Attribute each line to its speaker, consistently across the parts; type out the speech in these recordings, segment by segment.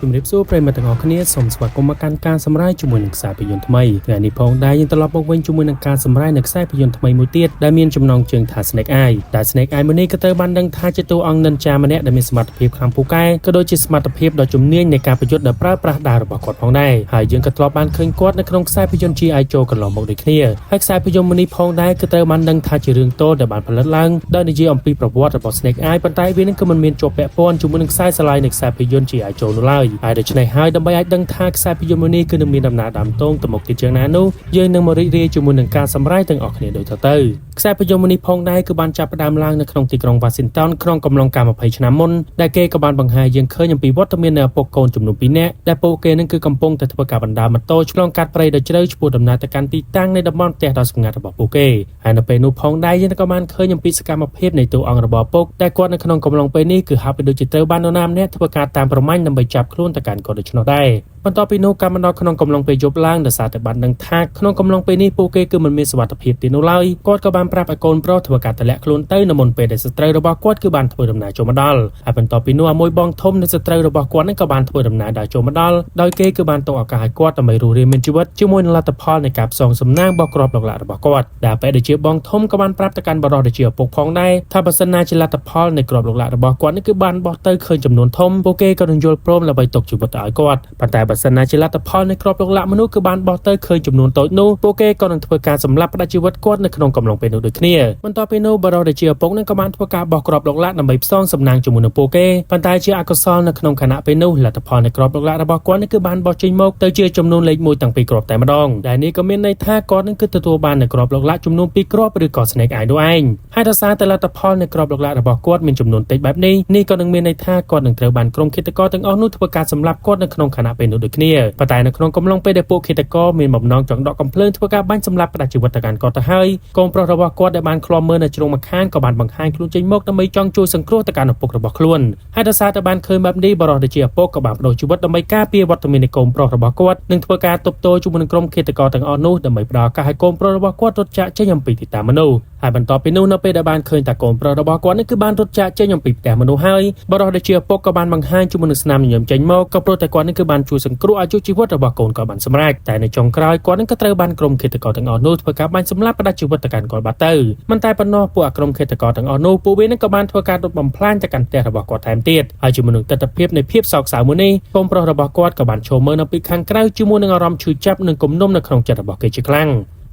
Speaker 1: ជំរាបសួរប្រិយមិត្តទាំងអស់គ្នាសូមស្វាគមន៍មកកាន់ការសម្រាយជាមួយនឹងខ្សែភាពយន្តថ្មីថ្ងៃនេះផងដែរយើងត្រឡប់មកវិញជាមួយនឹងការសម្រាយនៅខ្សែភាពយន្តថ្មីមួយទៀតដែលមានចំណងជើងថា Snake Eye ដែល Snake Eye មួយនេះក៏ត្រូវបានដឹងថាជាតួអង្គ ninja ម្នាក់ដែលមានសមត្ថភាពខ្លាំងពូកែក៏ដូចជាសមត្ថភាពដ៏ជំនាញនៃការប្រយុទ្ធដោយប្រើប្រាស់ដាវរបស់គាត់ផងដែរហើយយើងក៏ធ្លាប់បានឃើញគាត់នៅក្នុងខ្សែភាពយន្ត G.I. Joe កន្លងមកដូចគ្នាហើយខ្សែភាពយន្តមួយនេះផងដែរគឺត្រូវបានដឹងថាជារឿងទោលដែលបានផលិតឡើងដោយនិយាយអំពីប្រវត្តិរបស់ Snake Eye ប៉ុន្តែវានឹងក៏មិនមានជាប់ពាក់ព័ន្ធជាមួយនឹងខ្សែស្រឡាយនៃខ្សែភាពយន្ត G.I. Joe នោះឡើយហើយដូច្នេះហើយដើម្បីអាចដឹងថាខ្សែភាពយន្តមួយនេះគឺនឹងមានដំណើរដើមទងទៅមុខទៀតជាងណានោះយើងនឹងមករីករាយជាមួយនឹងការសម្រាយទាំងអស់គ្នាដូចតទៅខ្សែភាពយន្តមួយនេះផងដែរគឺបានចាប់ផ្ដើមឡើងនៅក្នុងទីក្រុង Washington ក្នុងកំឡុងកាល20ឆ្នាំមុនដែលគេក៏បានបង្ហាញយើងឃើញអំពីវត្តមាននៃឪពុកកូនចំនួន2នាក់ដែលពួកគេនឹងគឺកំពុងតែធ្វើការបណ្ដើរម៉ូតូឆ្លងកាត់ព្រៃដ៏ជ្រៅឆ្ពោះដំណើរទៅកាន់ទីតាំងនៃតំបន់ផ្ទះដ៏សម្ងាត់របស់ពួកគេហើយនៅពេលនោះផងដែរយើងក៏បានឃើញអំពីសកម្មភាពនៃតួអង្គរបស់ឪពុកដែលគាត់នៅក្នុងកំឡុងពេលនេះគឺហាក់បីដូចជាត្រូវបាននរណាម្នាក់ធ្វើការតាមប្រមាញ់ដើម្បីចាប់ខ្លួនទៅកាន់គាត់ដូច្នោះដែរបន្ទាប់ពីនោះកម្មមកដល់ក្នុងកំឡុងពេលយប់ឡើងដោយសារតែបានដឹងថាក្នុងកំឡុងពេលនេះពួកគេគឺមិនមានសុវត្ថិភាពទៀតនោះឡើយគាត់ក៏បានប្រាប់ឲ្យកូនប្រុសធ្វើការទម្លាក់ខ្លួនទៅនៅមុនពេលដែលសត្រូវរបស់គាត់គឺបានធ្វើដំណើរចូលមកដល់ហើយបន្ទាប់ពីនោះអាមួយបងធំនៃសត្រូវរបស់គាត់នឹងក៏បានធ្វើដំណើរដើរចូលមកដល់ដោយគេគឺបានទុកឱកាសឲ្យគាត់ដើម្បីរស់រានមានជីវិតជាមួយនឹងលទ្ធផលនៃការផ្សងសំណាងរបស់គ្រាប់ឡុកឡាក់របស់គាត់ដែលពេលដែលជាបងធំក៏បានប្រាប់ទៅកាន់បរិសដែលជាឪពុកផងដែរថាបើសិនណាជាលទ្ធផលនៃគ្រាប់ឡុកឡាក់របស់គាត់នេះគឺបានបោះទៅឃើញចំនួនធំពួកគេក៏នឹងយល់ព្រមដើម្បីទុកជីវិតទៅឲ្យគាត់ប៉ុន្តែបើសិនណាជាលទ្ធផលនៃគ្រាប់ឡុកឡាក់មនុស្សគឺបានបោះទៅឃើញចំនួនតូចនោះពួកគេក៏នឹងធ្វើការសម្លាប់ផ្ដាច់ជីវិតគាត់នៅក្នុងកំឡុងពេលនោះដូចគ្នាបន្ទាប់ពីនោះបរិសដែលជាឪពុកនឹងក៏បានធ្វើការបោះគ្រាប់ឡុកឡាក់ដើម្បីផ្សងសំណាងជាមួយនឹងពួកគេប៉ុន្តែជាអកុសលនៅក្នុងខណៈពេលនោះលទ្ធផលនៃគ្រាប់ឡុកឡាក់របស់គាត់នេះគឺបានបោះចេញមកទៅជាចំនួនលេខ1តាំងពីគ្រាប់តែម្ដងដែលនេះក៏មានន័យថាគាត់នឹងគឺទទួលបាននៅគ្រាប់ឡុកឡាក់ចំនួន2គ្រាប់ឬក៏ Snake Eye នោះឯងហើយដោយសារតែលទ្ធផលនៃគ្រាប់ឡុកឡាក់របស់គាត់មានចំនួនតិចបែបនេះនេះក៏នឹងមានន័យថាគាត់នឹងត្រូវបានក្រុមឃាតករទាំងអស់នោះធ្វើការសម្លាប់គាត់នៅក្នុងខណៈពេលនោះដូចគ្នាប៉ុន្តែនៅក្នុងកំឡុងពេលដែលពួកឃាតករមានបំណងចង់ដកកំភ្លើងធ្វើការបាញ់សម្លាប់ផ្ដាច់ជីវិតទៅកាន់គាត់ទៅហើយកូនប្រុសរបស់គាត់ដែលបានឃ្លាំមើលនៅជ្រុងម្ខាងក៏បានបង្ហាញខ្លួនចេញមកដើម្បីចង់ជួយសង្គ្រោះទៅកាន់ឪពុករបស់ខ្លួនហើយដោយសារតែបានឃើញបែបនេះបរិសដែលជាឪពុកក៏បានបដូរជីវិតដើម្បីការពារវត្តមាននៃកូនប្រុសរបស់គាត់និងធ្វើការទប់ទល់ជាមួយនឹងក្រុមឃាតករទាំងអស់នោះដើម្បីផ្ដល់ឱកាសឲ្យកូនប្រុសរបស់គាត់រត់ចាកចេញអំពីទីតាំងមនុស្សហើយបន្ទាប់ពីនោះនៅពេលដែលបានឃើញតាកូនប្រុសរបស់គាត់នេះគឺបានរត់ចាកចេញអំពីផ្ទះមនុស្សហើយបរិសដែលជាឪពុកក៏បានបង្ហាញជាមួយនឹងស្នាមញញឹមចេញមកក៏ព្រោះតែគាត់នេះគឺបានជួយសង្គ្រោះអាយុជីវិតរបស់កូនគាត់បានសម្រេចតែនៅចុងក្រោយគាត់នឹងក៏ត្រូវបានក្រុមឃាតករទាំងអស់នោះធ្វើការបាញ់សម្លាប់ផ្ដាច់ជីវិតទៅកាន់គាត់បាត់ទៅមិនតែប៉ុណ្ណោះពួកអាក្រុមឃាតករទាំងអស់នោះពួកវានឹងក៏បានធ្វើការដុតបំផ្លាញទៅកាន់ផ្ទះរបស់គាត់ថែមទៀតហើយជាមួយនឹងទស្សនវិជ្ជានៃភាពសោកសៅមួយនេះកូនប្រុសរបស់គាត់ក៏បានឈរមើលនៅពីខាងក្រៅជាមួយនឹងអារម្មណ៍ឈឺចាប់និងគំនុំនៅក្នុងចិត្តរបស់គេជាខ្លាំ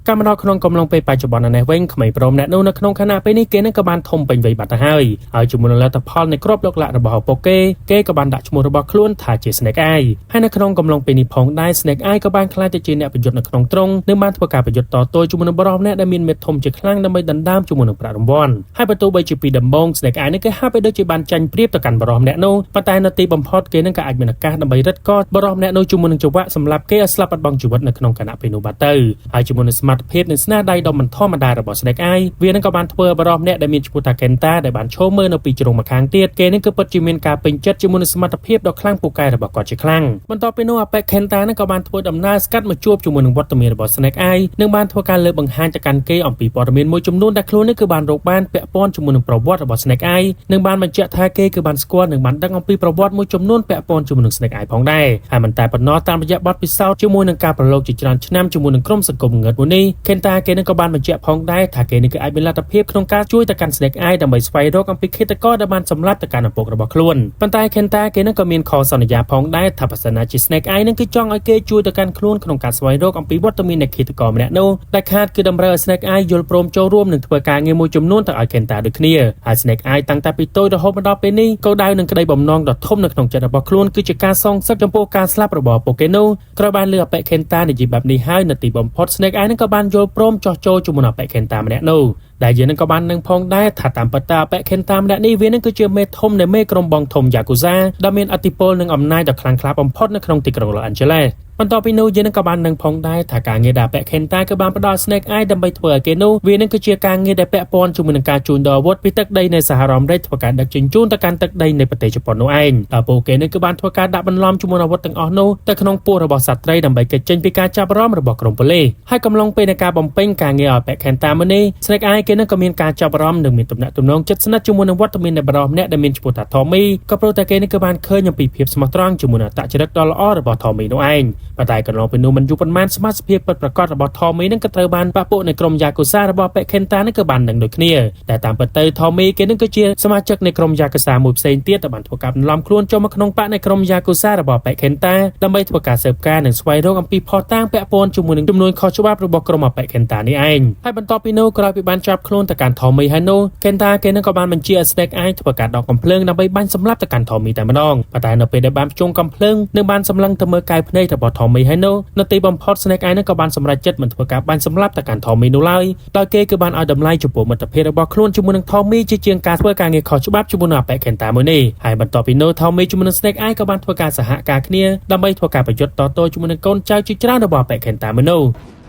Speaker 1: ងកម្មដល់ក្នុងកំឡុងពេលបច្ចុប្បន្ននេះវិញក្មេងប្រុសម្នាក់នោះនៅក្នុងខណៈពេលនេះគេនឹងក៏បានធំពេញវ័យបាត់ទៅហើយហើយជាមួយនឹងលទ្ធផលនៃគ្រាប់លុកឡាក់របស់ឪពុកគេគេក៏បានដាក់ឈ្មោះរបស់ខ្លួនថាជា Snake Eye ហើយនៅក្នុងកំឡុងពេលនេះផងដែរ Snake Eye ក៏បានក្លាយទៅជាអ្នកប្រយុទ្ធនៅក្នុងទ្រុងនិងបានធ្វើការប្រយុទ្ធតទល់ជាមួយនឹងបុរសម្នាក់ដែលមានមាឌធំជាខ្លាំងដើម្បីដណ្ដើមជាមួយនឹងប្រាក់រង្វាន់ហើយបើទោះបីជាពីដំបូង Snake Eye នេះគេហាក់បីដូចជាបានចាញ់ប្រៀបទៅកាន់បុរសម្នាក់នោះប៉ុន្តែនៅទីបំផុតគេនឹងក៏អាចមានឱកាសដើម្បីរឹតកបុរសម្នាក់នោះជាមួយនឹងចង្វាក់សម្លាប់គេឲ្យស្លាប់បាត់បង់ជីវិតនៅក្នុងខណៈពេលនោះបាត់ទៅហើយជាមួយនឹងសមត្ថភាពនិងស្នាដៃដ៏មិនធម្មតារបស់ Snake Eye វានឹងក៏បានធ្វើឲ្យបុរសម្នាក់ដែលមានឈ្មោះថា Kenta ដែលបានឈរមើលនៅពីជ្រុងម្ខាងទៀតគេនឹងគឺពិតជាមានការពេញចិត្តជាមួយនឹងសមត្ថភាពដ៏ខ្លាំងពូកែរបស់គាត់ជាខ្លាំងបន្ទាប់ពីនោះអាប៉ែ Kenta នឹងក៏បានធ្វើដំណើរស្កាត់មកជួបជាមួយនឹងវត្តមានរបស់ Snake Eye និងបានធ្វើការលើកបង្ហាញទៅកាន់គេអំពីព័ត៌មានមួយចំនួនដែលខ្លួននេះគឺបានរកបានពាក់ព័ន្ធជាមួយនឹងប្រវត្តិរបស់ Snake Eye និងបានបញ្ជាក់ថាគេគឺបានស្គាល់និងបានដឹងអំពីប្រវត្តិមួយចំនួនពាក់ព័ន្ធជាមួយនឹង Snake Eye ផងដែរហើយមិនតែប៉ុណ្ណោះតាមរយៈបទពិសោធន៍ជាមួយនឹងការប្រឡូកជាច្រើនឆ្នាំជាមួយនឹងក្រុមសង្គមងឹតមួយនេះ Kenta គេនឹងក៏បានបញ្ជាក់ផងដែរថាគេនឹងគឺអាចមានលទ្ធភាពក្នុងការជួយទៅកាន់ Snake Eye ដើម្បីស្វែងរកអំពីឃាតករដែលបានសម្លាប់ទៅកាន់ឪពុករបស់ខ្លួនប៉ុន្តែ Kenta គេនឹងក៏មានខសន្យាផងដែរថាបើសិនណាជា Snake Eye នឹងគឺចង់ឲ្យគេជួយទៅកាន់ខ្លួនក្នុងការស្វែងរកអំពីវត្តមាននៃឃាតករម្នាក់នោះដែលខាតគឺតម្រូវឲ្យ Snake Eye យល់ព្រមចូលរួមនឹងធ្វើការងារមួយចំនួនទៅឲ្យ Kenta ដូចគ្នាហើយ Snake Eye តាំងតែពីតូចរហូតមកដល់ពេលនេះក៏ដៅនឹងក្តីបំណងដ៏ធំនៅក្នុងចិត្តរបស់ខ្លួនគឺជាការសងសឹកចំពោះការស្លាប់របស់ពួកគេនោះក្រោយបានលឺអប៉ិ Kenta និយាយបែបនេះហើយនៅទីបំផុត Snake Eye នឹងក៏បានយល់ព្រមចោះចូលជាមួយនឹងអប៉ិ Kenta ម្នាក់នោះដែលយើងនឹងក៏បាននឹងផងដែរថាតាមពិតតើអប៉ិ Kenta ម្នាក់នេះវានឹងគឺជាមេធំនៃមេក្រុមបងធំយ៉ាគូសាដែលមានឥទ្ធិពលនិងអំណាចដ៏ខ្លាំងក្លាបំផុតនៅក្នុងទីក្រុង Los Angeles បន្ទាប់ពីនោះយើងនឹងក៏បាននឹងផងដែរថាការងារដែលពាក់ Kenta គឺបានផ្ដល់ Snake Eye ដើម្បីធ្វើឲ្យគេនោះវានឹងគឺជាការងារដែលពាក់ព័ន្ធជាមួយនឹងការជួញដូរអាវុធពីទឹកដីនៃសហរដ្ឋអាមេរិកធ្វើការដឹកជញ្ជូនទៅកាន់ទឹកដីនៃប្រទេសជប៉ុននោះឯងដល់ពួកគេនឹងគឺបានធ្វើការដាក់បន្លំជាមួយអាវុធទាំងអស់នោះទៅក្នុងពោះរបស់សត្វត្រីដើម្បីគេចចេញពីការចាប់អារម្មណ៍របស់ក្រុមប៉ូលីសហើយកំឡុងពេលនៃការបំពេញការងារឲ្យពាក់ Kenta មួយនេះ Snake Eye គេនឹងក៏មានការចាប់អារម្មណ៍និងមានទំនាក់ទំនងជិតស្និទ្ធជាមួយនឹងវត្តមាននៃបុរសម្នាក់ដែលមានឈ្មោះថា Tommy ក៏ព្រោះតែគេនេះគឺបានឃើញអំពីភាពស្មោះត្រង់ជាមួយនឹងអត្តចរិតដ៏ល្អរបស់ Tommy នោះឯងប៉ុន្តែកន្លងទៅនោះមិនយូរប៉ុន្មានសមាជិកភាពពិតប្រាកដរបស់ Tommy នឹងក៏ត្រូវបានបពពួកនៃក្រុម Yakuza របស់ បេខេនតា នឹងក៏បានដឹងដូចគ្នាតែតាមពិតទៅ Tommy គេនឹងគឺជាសមាជិកនៃក្រុម Yakuza មួយផ្សេងទៀតដែលបានធ្វើការបន្លំខ្លួនចូលមកក្នុងបក្សនៃក្រុម Yakuza របស់ បេខេនតា ដើម្បីធ្វើការស៊ើបការនិងស្វែងរកអំពីភស្តុតាងពាក់ព័ន្ធជាមួយនឹងចំនួនខុសច្បាប់របស់ក្រុមបេខេនតា នេះឯងហើយបន្ទាប់ពីនោះក្រោយពីបានចាប់ខ្លួនទៅកាន់ Tommy ហើយនោះ Kenta គេនឹងក៏បានបញ្ជាឲ្យ Snake Eye ធ្វើការដកកំភ្លើងដើម្បីបាញ់សម្លាប់ទៅកាន់ Tommy តែម្ដងប៉ុន្តែនៅពេលដែលបានភ្ជង់កំភ្លើងនិងបានសម្លឹងទៅមើលកែវភ្នែករបស់ Tommy ហើយនោះនៅទីបំផុត Snake Eye នឹងក៏បានសម្រេចចិត្តមិនធ្វើការបាញ់សម្លាប់ទៅកាន់ Tommy នោះឡើយដោយគេគឺបានឲ្យតម្លៃចំពោះមិត្តភាពរបស់ខ្លួនជាមួយនឹង Tommy ជាជាងការធ្វើការងារខុសច្បាប់ជាមួយនឹងអបេខេនតាមួយនេះហើយបន្ទាប់ពីនោះ Tommy ជាមួយនឹង Snake Eye ក៏បានធ្វើការសហការគ្នាដើម្បីធ្វើការប្រយុទ្ធតទល់ជាមួយនឹងកូនចៅជាច្រើនរបស់អបេខេនតាមួយនោះ។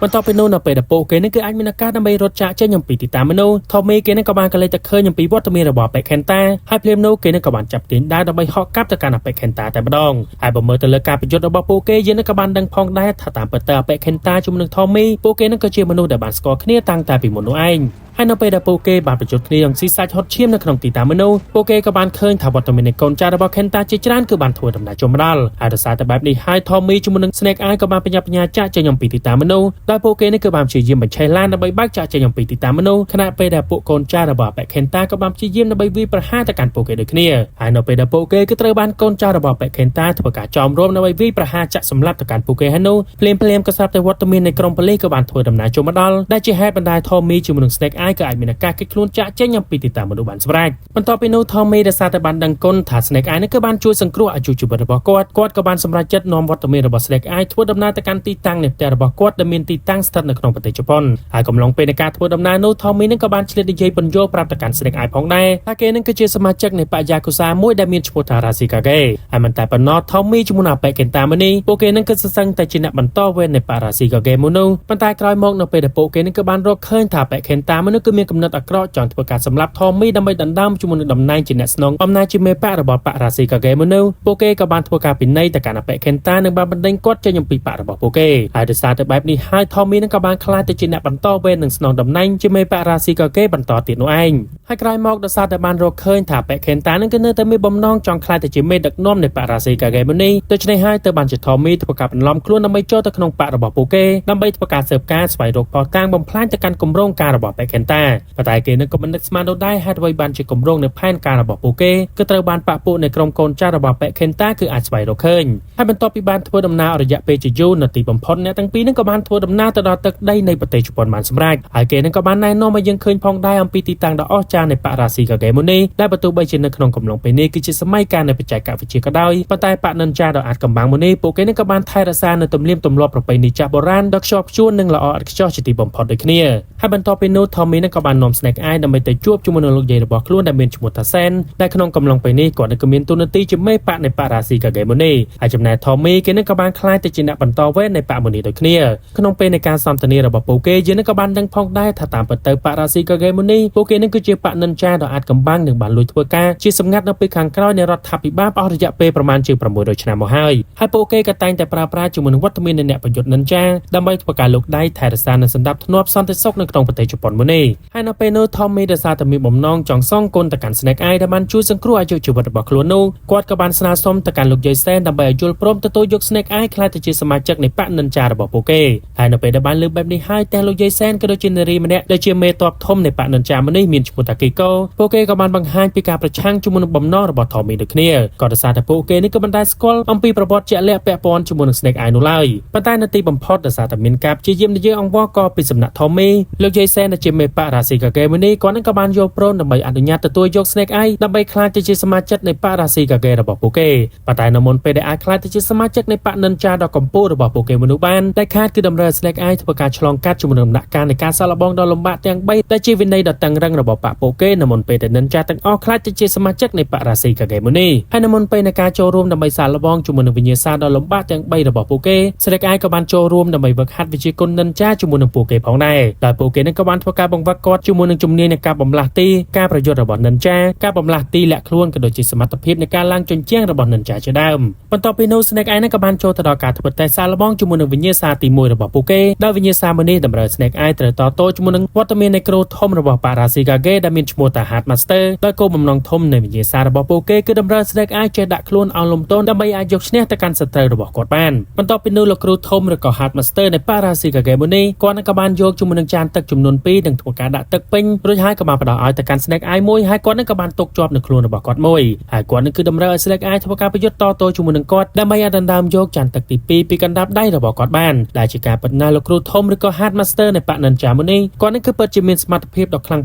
Speaker 1: បន្ទាប់ពីនោះនៅពេលដែលពួកគេនឹងគឺអាចមានឱកាសដើម្បីរត់ចាកចេញអំពីទីតាំងមនុស្សថូមីគេនឹងក៏បានកលេចទៅឃើញអំពីវត្តមានរបស់ពេខេនតាហើយភ្លាមនោះគេនឹងក៏បានចាប់ទាញដាវដើម្បីហក់កាប់ទៅកាន់ពេខេនតាតែម្ដងហើយបើមើលទៅលើការប្រយុទ្ធរបស់ពួកគេយើងនឹងក៏បានដឹងផងដែរថាតាមពិតទៅពេខេនតាជាមួយនឹងថូមីពួកគេនឹងក៏ជាមនុស្សដែលបានស្គាល់គ្នាតាំងតែពីមុននោះឯងហើយនៅពេលដែលពួកគេបានប្រយុទ្ធគ្នាយ៉ាងស៊ីសាច់ហត់ឈាមនៅក្នុងទីតាំងមនុស្សពួកគេក៏បានឃើញថាវត្តមាននៃកូនចៅរបស់ Kenta ជាច្រើនគឺបានធ្វើដំណើរចូលមកដល់ហើយដោយសារតែបែបនេះហើយ Tommy ជាមួយនឹង Snake Eye ក៏បានបញ្ញាបញ្ញាចាក់ចេញអំពីទីតាំងមនុស្សដោយពួកគេនេះគឺបានព្យាយាមបញ្ឆេះឡានដើម្បីបើកចាក់ចេញអំពីទីតាំងមនុស្សខណៈពេលដែលពួកកូនចៅរបស់ Kenta ក៏បានព្យាយាមដើម្បីវាយប្រហារទៅកាន់ពួកគេដូចគ្នាហើយនៅពេលដែលពួកគេគឺត្រូវបានកូនចៅរបស់ Kenta ធ្វើការចោមរោមដើម្បីវាយប្រហារចាក់សម្លាប់ទៅកាន់ពួកគេហើយនោះភ្លាមភ្លាមក៏ស្រាប់តែវត្តមាននៃក្រុមប៉ូលីសក៏បានធ្វើដំណើរចូលមកដល់ដែលជាហេតុបណ្ដាល Tommy ជាមួយនឹង Snake Eye ក៏អាចមានឱកាសគេចខ្លួនចាក់ចេញអំពីទីតាំងមនុស្សបានសម្រេចបន្ទាប់ពីនោះ Tommy ដែលសារតែបានដឹងគុណថា Snake Eye នេះគឺបានជួយសង្គ្រោះអាយុជីវិតរបស់គាត់គាត់ក៏បានសម្រេចចិត្តនាំវត្តមានរបស់ Snake Eye ធ្វើដំណើរទៅកាន់ទីតាំងនៃផ្ទះរបស់គាត់ដែលមានទីតាំងស្ថិតនៅក្នុងប្រទេសជប៉ុនហើយកំឡុងពេលនៃការធ្វើដំណើរនោះ Tommy នឹងក៏បានឆ្លៀតនិយាយពន្យល់ប្រាប់ទៅកាន់ Snake Eye ផងដែរថាគេនឹងគឺជាសមាជិកនៃបក្ស Yakuza មួយដែលមានឈ្មោះថា Rashikage ហើយមិនតែប៉ុណ្ណោះ Tommy ជាមួយនឹង Ape Kenta មួយនេះពួកគេនឹងគឺសសឹងតែជាអ្នកបន្តវេននៃបក្ស Rashikage មួយនោះប៉ុន្តែក្រោយមកនៅពេលដែលពួកគេនឹងគឺបានរកឃើញថា Ape Kenta មួយនោះគឺមានគំនិតអាក្រក់ចង់ធ្វើការសម្លាប់ Tommy ដើម្បីដណ្ដើមជាមួយនឹងតំណែងជាអ្នកស្នងអំណាចជាមេបក្សរបស់បក្ស Rashikage មួយនោះពួកគេក៏បានធ្វើការពិន័យទៅកាន់ Ape Kenta និងបានបណ្ដេញគាត់ចេញអំពីបក្សរបស់ពួកគេហើយដោយសារតែបែបនេះហើយ Tommy នឹងក៏បានក្លាយទៅជាអ្នកបន្តវេននិងស្នងតំណែងជាមេបក្ស Rashikage បន្តទៀតនោះឯងហើយក្រោយមកដោយសារតែបានរកឃើញថា Ape Kenta នឹងគឺនៅតែមានបំណងចង់ក្លាយទៅជាមេដឹកនាំនៃបក្ស Rashikage មួយនេះដូច្នេះហើយទើបបានជា Tommy ធ្វើការបន្លំខ្លួនដើម្បីចូលទៅក្នុងបក្សរបស់ពួកគេដើម្បីធ្វើការស៊ើបការស្វែងរកភស្តុតាងបំផ្លាញទៅកាន់គម្រោងការរបស់ Ape Kenta ប៉ុន្តែគេនឹងក៏មិននឹកស្មាននោះដែរហេតុអ្វីបានជាគម្រោងនៃផែនការរបស់ពួកគេគឺត្រូវបានបក្សពួកនៃក្រុមកូនចៅរបស់ Ape Kenta គឺអាចស្វែងរកឃើញហើយបន្ទាប់ពីបានធ្វើដំណើររយៈពេលជាយូរនៅទីបំផុតអ្នកទាំងពីរនឹងក៏បានធ្វើដំណើរទៅដល់ទឹកដីនៃប្រទេសជប៉ុនបានសម្រេចហើយគេនឹងក៏បានណែនាំឲ្យយើងឃើញផងដែរអំពីទីតាំងដ៏អស្ចារ្យនៃបក្ស Rashikage មួយនេះដែលបើទោះបីជានៅក្នុងកំឡុងពេលនេះគឺជាសម័យកាលនៃបច្ចេកវិទ្យាក៏ដោយប៉ុន្តែបក្សនិនចាដ៏អាចកំបាំងមួយនេះពួកគេនឹងក៏បានថែរក្សានៅទំនៀមទម្លាប់ប្រពៃណីចាស់បុរាណដ៏ខ្ជាប់ខ្ជួននិងល្អឥតខ្ចោះជាទីបំផុតដូចគ្នាហើយបន្ទាប់ពីនោះ Tommy នឹងក៏បាននាំ Snake Eye ដើម្បីទៅជួបជាមួយនឹងលោកយាយរបស់ខ្លួនដែលមានឈ្មោះថា Sen ដែលក្នុងកំឡុងពេលនេះគាត់នឹងក៏មានតួនាទីជាមេបក្សនៃបក្ស Rashikage មួយនេះហើយចំណែក Tommy គេនឹងក៏បានក្លាយទៅជាអ្នកបន្តវេននៃបក្សមួយនេះដូចគ្នាក្នុងពេលនៃការសន្ទនារបស់ពួកគេយើងនឹងក៏បានដឹងផងដែរថាតាមពិតទៅបក្ស Rashikage មួយនេះពួកគេនឹងគឺជាបក្សនិនចាដ៏អាចកំបាំងនិងបានលួចធ្វើការជាសម្ងាត់នៅពេលខាងក្រោយនៃរដ្ឋាភិបាលអស់រយៈពេលប្រមាណជាង600ឆ្នាំមកហើយហើយពួកគេក៏តែងតែប្រើប្រាស់ជាមួយនឹងវត្តមាននៃអ្នកប្រយុទ្ធនិនចាដើម្បីធ្វើការលូកដៃថែរក្សានិងសន្តិភាពសន្តិសុខនៅក្នុងប្រទេសជប៉ុនមួយនេះហើយនៅពេលនោះ Tommy ដោយសារតែមានបំណងចង់សងគុណទៅកាន់ Snake Eye ដែលបានជួយសង្គ្រោះអាយុជីវិតរបស់ខ្លួននោះគាត់ក៏បានស្នើសុំទៅកាន់លោកយាយ Sen ដើម្បីឲ្យយល់ព្រមទទួលយក Snake Eye ក្លាយទៅជាសមាជិកនៃបក្សនិនចារបស់ពួកគេហើយនៅពេលដែលបានលើកបែបនេះហើយទាំងលោកយាយ Sen ក៏ដូចជានារីម្នាក់ដែលជាមេតបធំនៃបក្សនិនចាមួយនេះមានឈ្មោះថា Kiko ពួកគេក៏បានបង្ហាញពីការប្រឆាំងជាមួយនឹងបំណងរបស់ Tommy ដូចគ្នាក៏ដោយសារតែពួកគេនេះក៏មិនដែលស្គាល់អំពីប្រវត្តិជាក់លាក់ពាក់ព័ន្ធជាមួយនឹង Snake Eye នោះឡើយប៉ុន្តែនៅទីបំផុតដោយសារតែមានការព្យាយាមនិយាយអង្វរករពីសំណាក់ Tommy លោកយាយ Sen ដែលជាមេបក្ស Rashikage មួយនេះគាត់នឹងក៏បានយល់ព្រមដើម្បីអនុញ្ញាតទទួលយក Snake Eye ដើម្បីក្លាយទៅជាសមាជិកនៃបក្ស Rashikage របស់ពួកគេប៉ុន្តែនៅមុនពេលដែលអាចក្លាយទៅជាសមាជិកនៃបក្ស Ninja ដ៏កំពូលរបស់ពួកគេមួយនោះបានតែខាតគឺតម្រូវឲ្យ Snake Eye ធ្វើការឆ្លងកាត់ជាមួយនឹងដំណាក់កាលនៃការសាកល្បងដ៏លំបាកទាំង3ដែលជាវិន័យដ៏តឹងរឹងរបស់បក្សពួកគេនៅមុនពេលដែល Ninja ទាំងអស់ក្លាយទៅជាសមាជិកនៃបក្ស Rashikage មួយនេះហើយនៅមុនពេលនៃការចូលរួមដើម្បីសាកល្បងជាមួយនឹងវិញ្ញាសាដ៏លំបាកទាំង3របស់ពួកគេ Snake Eye ក៏បានចូលរួមដើម្បីវឹកហាត់វិជ្ជាគុណ Ninja ជាមួយនឹងពួកគេផងដែរដោយពួកគេនឹងក៏បានធ្វើការបង្ បង្វឹកគាត់ជាមួយនឹងជំនាញនៃការបំលាស់ទីការប្រយុទ្ធរបស់ Ninja ការបំលាស់ទីលាក់ខ្លួនក៏ដូចជាសមត្ថភាពនៃការឡើងជញ្ជាំងរបស់ Ninja ជាដើមបន្ទាប់ពីនោះ Snake Eye នឹងក៏បានចូលទៅដល់ការធ្វើតេស្តសាកល្បងជាមួយនឹងវិញ្ញាសាទី1របស់ពួកគេដោយវិញ្ញាសាមួយនេះតម្រូវ Snake Eye ត្រូវតទល់ជាមួយនឹងវត្តមាននៃគ្រូធំរបស់ Parashikage ដែលមានឈ្មោះថា Hard Master ដោយគោលបំណងធំនៃវិញ្ញាសារបស់ពួកគេគឺតម្រូវ Snake Eye ចេះដាក់ខ្លួនឲ្យលំទោនដើម្បីអាចយកឈ្នះទៅកាន់សត្រូវរបស់គាត់បានបន្ទាប់ពីនោះលោកគ្រូធំឬក៏ Hard Master នៃ Parashikage មួយនេះគាត់នឹងក៏បានយកជាមួយនឹងចានទឹកចំនួន2និងធ្វើការដាក់ទឹកពេញរួចហើយក៏បានផ្ដល់ឲ្យទៅកាន់ Snake Eye មួយហើយគាត់នឹងក៏បានទុកជាប់នៅខ្លួនរបស់គាត់មួយហើយគាត់នឹងគឺតម្រូវឲ្យ Snake Eye ធ្វើការប្រយុទ្ធតទល់ជាមួយនឹងគាត់ដើម្បីអាចដណ្ដើមយកចានទឹកទី2ពីកណ្ដាប់ដៃរបស់គាត់បានដែលជាការពិតណាស់លោកគ្រូធំឬក៏ Hard Master នៃប Ninja មួយនេះគាត់នឹងគឺពិតជាមានសមត្ថភាពដ៏ខ្លាំ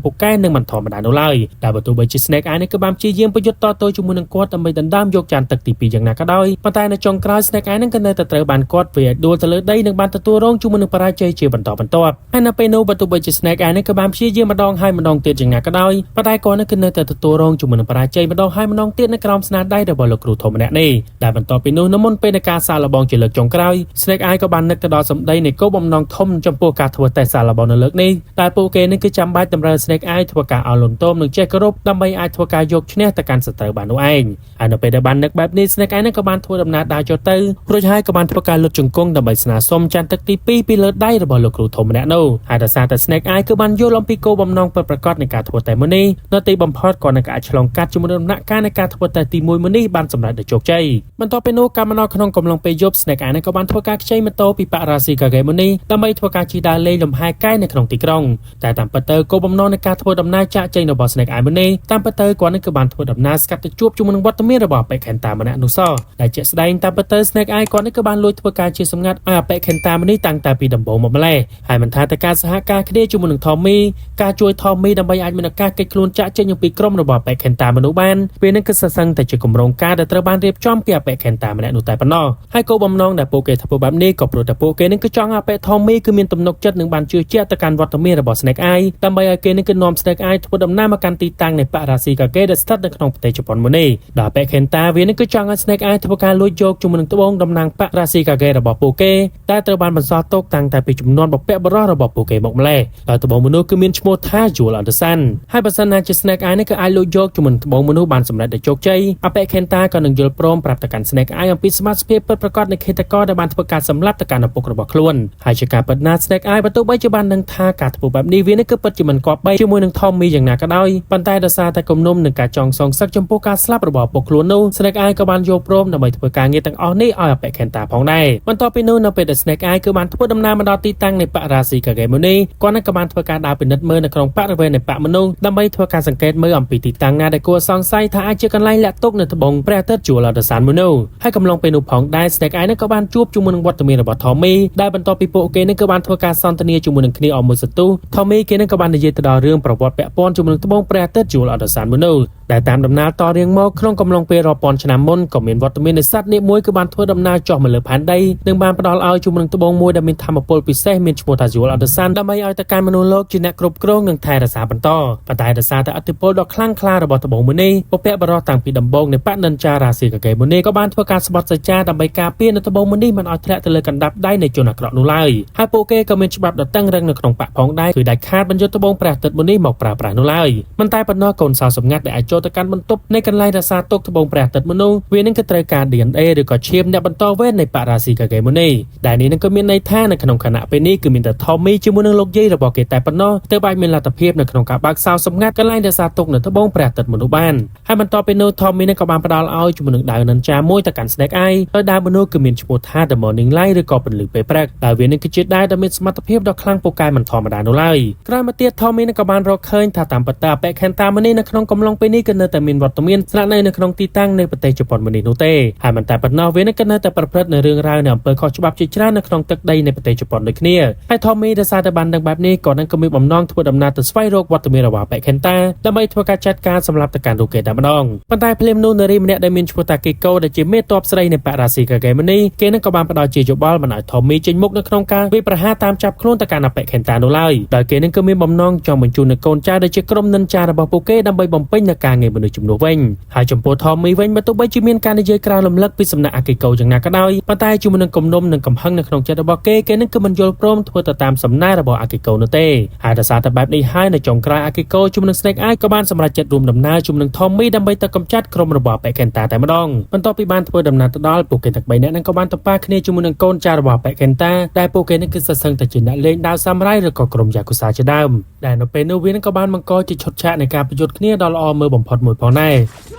Speaker 1: ងពូកែនិងមិនធម្មតានោះឡើយតែបើទោះបីជា Snake Eye នេះគឺបានព្យាយាមប្រយុទ្ធតទល់ជាមួយនឹងគាត់ដើម្បីដណ្ដើមយកចានទឹកទី2យ៉ាងណាក៏ដោយប៉ុន្តែនៅចុងក្រោយ Snake Eye នឹងក៏នៅតែត្រូវបានគាត់វាយឲ្យដួលទៅលើដីនិងបានទទួលរងជាមួយនឹងបរាជ័យជាបន្តបន្ទាប់ហើយនៅពេលនោះបើទោះបីជា Snake Eye នេះក៏បានព្យាយាមម្ដងហើយម្ដងទៀតយ៉ាងណាក៏ដោយប៉ុន្តែគាត់នឹងគឺនៅតែទទួលរងជាមួយនឹងបរាជ័យម្ដងហើយម្ដងទៀតនៅក្រោមស្នាដៃរបស់លោកគ្រូធំម្នាក់នេះដែលបន្ទាប់ពីនោះនៅមុនពេលនៃការសាកល្បងជាលើកចុងក្រោយ Snake Eye ក៏បាននឹកទៅដល់សម្ដីនៃគោលបំណងធំចំពោះការធ្វើតេស្តសាកល្បងនៅលើកនេះតែពួកគេនឹងគឺចាំបាច់តម្រូវ Snake Eye ធ្វើការអោនលំទោមនិងចេះគោរពដើម្បីអាចធ្វើការយកឈ្នះទៅកាន់សត្រូវបាននោះឯងហើយនៅពេលដែលបាននឹកបែបនេះ Snake Eye នឹងក៏បានធ្វើដំណើរដើរចុះទៅរួចហើយក៏បានធ្វើការលុតជង្គង់ដើម្បីស្នើសុំចានទឹកទី2ពីលើដៃរបស់លោកគ្រូធំម្នាក់នោះហើយដោយសារតែ Snake Eye គឺបានយល់អំពីគោលបំណងពិតប្រាកដនៃការធ្វើតេស្តមួយនេះនៅទីបំផុតក៏នឹងអាចឆ្លងកាត់ជាមួយនឹងដំណាក់កាលនៃការធ្វើតេស្តទី1មួយនេះបានសម្រេចដោយជោគជ័យបន្ទាប់ពីនោះការមកដល់ក្នុងកំឡុងពេលយប់ Snake Eye នឹងក៏បានធ្វើការខ្ចីម៉ូតូពី Parashikage មួយនេះដើម្បីធ្វើការជិះដើរលេងលំហែកាយនៅក្នុងទីក្រុងតែតាមពិតទៅគោលបំណងនៃការធ្វើដំណើរចាកចេញរបស់ Snake Eye មួយនេះតាមពិតទៅគាត់នឹងគឺបានធ្វើដំណើរស្កាត់ទៅជួបជាមួយនឹងវត្តមានរបស់អបិខេនតាម្នាក់នោះសោះដែលជាក់ស្ដែងតាមពិតទៅ Snake Eye គាត់នេះគឺបានលួចធ្វើការជាសម្ងាត់ឲ្យអបិខេនតាមួយនេះតាំងតែពីដំបូងមកម្លេះហើយមិនថាតែការសហការគ្នាជាមួយនឹង Tommy ការជួយ Tommy ដើម្បីអាចមានឱកាសគេចខ្លួនចាក់ចេញអំពីក្រុមរបស់អបិខេនតាមនុស្សបានពេលនេះគឺសសឹងតែជាគម្រោងការដែលត្រូវបានរៀបចំពីអបិខេនតាម្នាក់នោះតែប៉ុណ្ណោះហើយគោលបំណងដែលពួកគេធ្វើបែបនេះក៏ព្រោះតែពួកគេនឹងគឺចង់ឲ្យអបិ Tommy គឺមានទំនុកចិត្តនិងបានជឿជាក់ទៅកាន់វត្តមានរបស់ Snake Eye ដើម្បីឲ្យគេនឹងគឺនាំ Snake Eye ធ្វើដំណើរមកកាន់ទីតាំងនៃ Parashikage ដែលស្ថិតនៅក្នុងប្រទេសជប៉ុនមួយនេះដល់អបិខេនតាវានឹងគឺចង់ឲ្យ Snake Eye ធ្វើការលួចយកជាមួយនឹងត្បូងតំណាង Parashikage របស់ពួកគេតែត្រូវបានបន្សល់ទុកតាំងតែពីចំនួនបុព្វបុរសរបស់ពួកគេមកម្លេះដោយត្បូងមនុស្សគឺមានឈ្មោះថា Jewel of the Sun ហើយបើសិនណាជា Snake Eye នេះគឺអាចលួចយកជាមួយនឹងត្បូងមនុស្សបានសម្រេចដោយជោគជ័យអបិខេនតាក៏នឹងយល់ព្រមប្រាប់ទៅកាន់ Snake Eye អំពីសមាជិកពិតប្រាកដនៃឃាតករដែលបានធ្វើការសម្លាប់ទៅកាន់ឪពុករបស់ខ្លួនហើយជាការពិតណាស់ Snake Eye បើទោះបីជាបានដឹងថាការធ្វើបែបនេះវានេះគឺពិតជាមិនគប្បីជាមួយនឹង Tommy យ៉ាងណាក៏ដោយប៉ុន្តែដោយសារតែគំនុំនឹងការចងសងសឹកចំពោះការស្លាប់របស់ឪពុកខ្លួននោះ Snake Eye ក៏បានយល់ព្រមដើម្បីធ្វើការងារទាំងអស់នេះឲ្យអបិខេនតាផងដែរបន្ទាប់ពីនោះនៅពេលដែល Snake Eye គឺបានធ្វើដំណើរមកដល់ទីតាំងនៃ Parashikage មួយនេះគាត់នឹងក៏បានធ្វើការដើរពិនិត្យមើលនៅក្នុងបរិវេណនៃបកមនុស្សដើម្បីធ្វើការសង្កេតមើលអំពីទីតាំងណាដែលគួរសង្ស័យថាអាចជាកន្លែងលាក់ទុកនៅត្បូងព្រះអាទិត្យ Jewel of the Sun មួយនោះហើយកំឡុងពេលនោះផងដែរ Snake Eye នឹងក៏បានជួបជាមួយនឹងវត្តមានរបស់ Tommy ដែលបន្ទាប់ពីពួកគេនឹងក៏បានធ្វើការសន្ទនាជាមួយនឹងគ្នាអស់មួយសន្ទុះ Tommy គេនឹងក៏បាននិយាយទៅដល់រឿងប្រវត្តិពាក់ព័ន្ធជាមួយនឹងត្បូងព្រះអាទិត្យ Jewel of the Sun មួយនោះដែលតាមដំណើរតរៀងមកក្នុងកំឡុងពេលរាប់ពាន់ឆ្នាំមុនក៏មានវត្តមាននៃសត្វនាគមួយគឺបានធ្វើដំណើរចុះមកលើផែនដីនិងបានផ្ដល់ឲ្យជាមួយនឹងត្បូងមួយដែលមានធម៌ពលពិសេសមានឈ្មោះថា Jewel of the Sun ដើម្បីឲ្យទៅកាន់មនុស្សលោកជាអ្នកគ្រប់គ្រងនិងថែរក្សាបន្តប៉ុន្តែដោយសារតែឥទ្ធិពលដ៏ខ្លាំងក្លារបស់ត្បូងមួយនេះពពកបរោះតាំងពីដំបូងនៃបនិនចារាស៊ីកាកេមួយនេះក៏បានធ្វើការស្បត់សច្ចាដើម្បីការពារនៅត្បូងមួយនេះមិនឲ្យធ្លាក់ទៅលើកណ្ដាប់ដៃនៃជនអាក្រក់នោះឡើយហើយពួកគេក៏មានច្បាប់ដ៏តឹងរឹងនៅក្នុងបកផងដែរគឺដាច់ខាតបញ្យុទ្ធត្បូងព្រះអាទិត្យមួយនេះមកប្រើប្រាស់នោះឡើយមិនតែប៉ុណ្ណោះកូនសោសម្ងាត់ដែលអាចចូលទៅកាន់បន្ទប់នៃកន្លែងរក្សាទុកត្បូងព្រះអាទិត្យមនុស្សវានឹងក៏ត្រូវការ DNA ឬក៏ឈាមអ្នកបន្តវេននៃ Parashikage មួយនេះដែលនេះនឹងក៏មានន័យថានៅក្នុងខណៈពេលនេះគឺមានតែ Tommy ជាមួយនឹងលោកយាយរបស់គេតែប៉ុណ្ណោះទើបអាចមានលទ្ធភាពនៅក្នុងការបើកសោសម្ងាត់កន្លែងរក្សាទុកនៅត្បូងព្រះអាទិត្យមនុស្សបានហើយបន្ទាប់ពីនោះ Tommy នឹងក៏បានផ្ដល់ឲ្យជាមួយនឹងដាវ Ninja មួយទៅកាន់ Snake Eye ដោយដាវមនុស្សគឺមានឈ្មោះថា The Morning Light ឬក៏ពន្លឺពេលព្រឹកដែលវានឹងគឺជាដាវដែលមានសមត្ថភាពដ៏ខ្លាំងពូកែមិនធម្មតានោះឡើយក្រោយមកទៀត Tommy នឹងក៏បានរកឃើញថាតាមពិតទៅអបិខេនតាមួយនេះនៅក្នុងកំឡុងពេលនេះគឺនៅតែមានវត្តមានស្នាក់នៅនៅក្នុងទីតាំងនៃប្រទេសជប៉ុនមួយនេះនោះទេហើយមិនតែប៉ុណ្ណោះវានឹងក៏នៅតែប្រព្រឹត្តនៅរឿងរ៉ាវនៃអំពើខុសច្បាប់ជាច្រើននៅក្នុងទឹកដីនៃប្រទេសជប៉ុនដូចគ្នាហើយ Tommy ដោយសារតែបានដឹងបែបនេះក៏នឹងក៏មានបំណងធ្វើដំណើរទៅស្វែងរកវត្តមានរបស់អបិខេនតាដើម្បីធ្វើការចាត់ការសម្រាប់ទៅកាន់រូបគេតែម្ដងប៉ុន្តែភ្លាមនោះនារីម្នាក់ដែលមានឈ្មោះថាគីកូដែលជាមេតបស្រីនៃ Parashikage មួយនេះគេនឹងក៏បានផ្ដល់ជាយោបល់មិនឲ្យ Tommy ចេញមុខនៅក្នុងការវាយប្រហារតាមចាប់ខ្លួនទៅកាន់អបិខេនតានោះឡើយដោយគេនឹងក៏មានបំណងចង់បញ្ជូននៅកូនចៅដែលជាក្រុមនិនចារបស់ពួកគេដើម្បីបំពេញនៅការ ការងារមនុស្សជំនួសវិញហើយចំពោះ Tommy វិញបើទោះបីជាមានការនិយាយក្រៅលំលឹកពីសំណាក់អាគីកូយ៉ាងណាក៏ដោយប៉ុន្តែជាមួយនឹងគំនុំនិងកំហឹងនៅក្នុងចិត្តរបស់គេគេនឹងគឺមិនយល់ព្រមធ្វើទៅតាមសំណើរបស់អាគីកូនោះទេហើយដោយសារតែបែបនេះហើយនៅចុងក្រោយអាគីកូជាមួយនឹង Snake Eye ក៏បានសម្រេចចិត្តរួមដំណើរជាមួយនឹង Tommy ដើម្បីទៅកម្ចាត់ក្រុមរបស់ប៉េកេនតាតែម្ដងបន្ទាប់ពីបានធ្វើដំណើរទៅដល់ពួកគេទាំងបីនាក់នឹងក៏បានតប៉ាគ្នាជាមួយនឹងកូនចៅរបស់ប៉េកេនតាដែលពួកគេនឹងគឺសសឹងតែជាអ្នកលេងដាវសាមរ៉ៃឬក៏ក្រុមយ៉ាកូសាជាដើមដែលនៅពេលនោះវានឹងក៏បានបង្កជាឈុតឆាកនៃការប្រយុទ្ធគ្នាដ៏ល្អមើលបំផុតមួយផងដែរ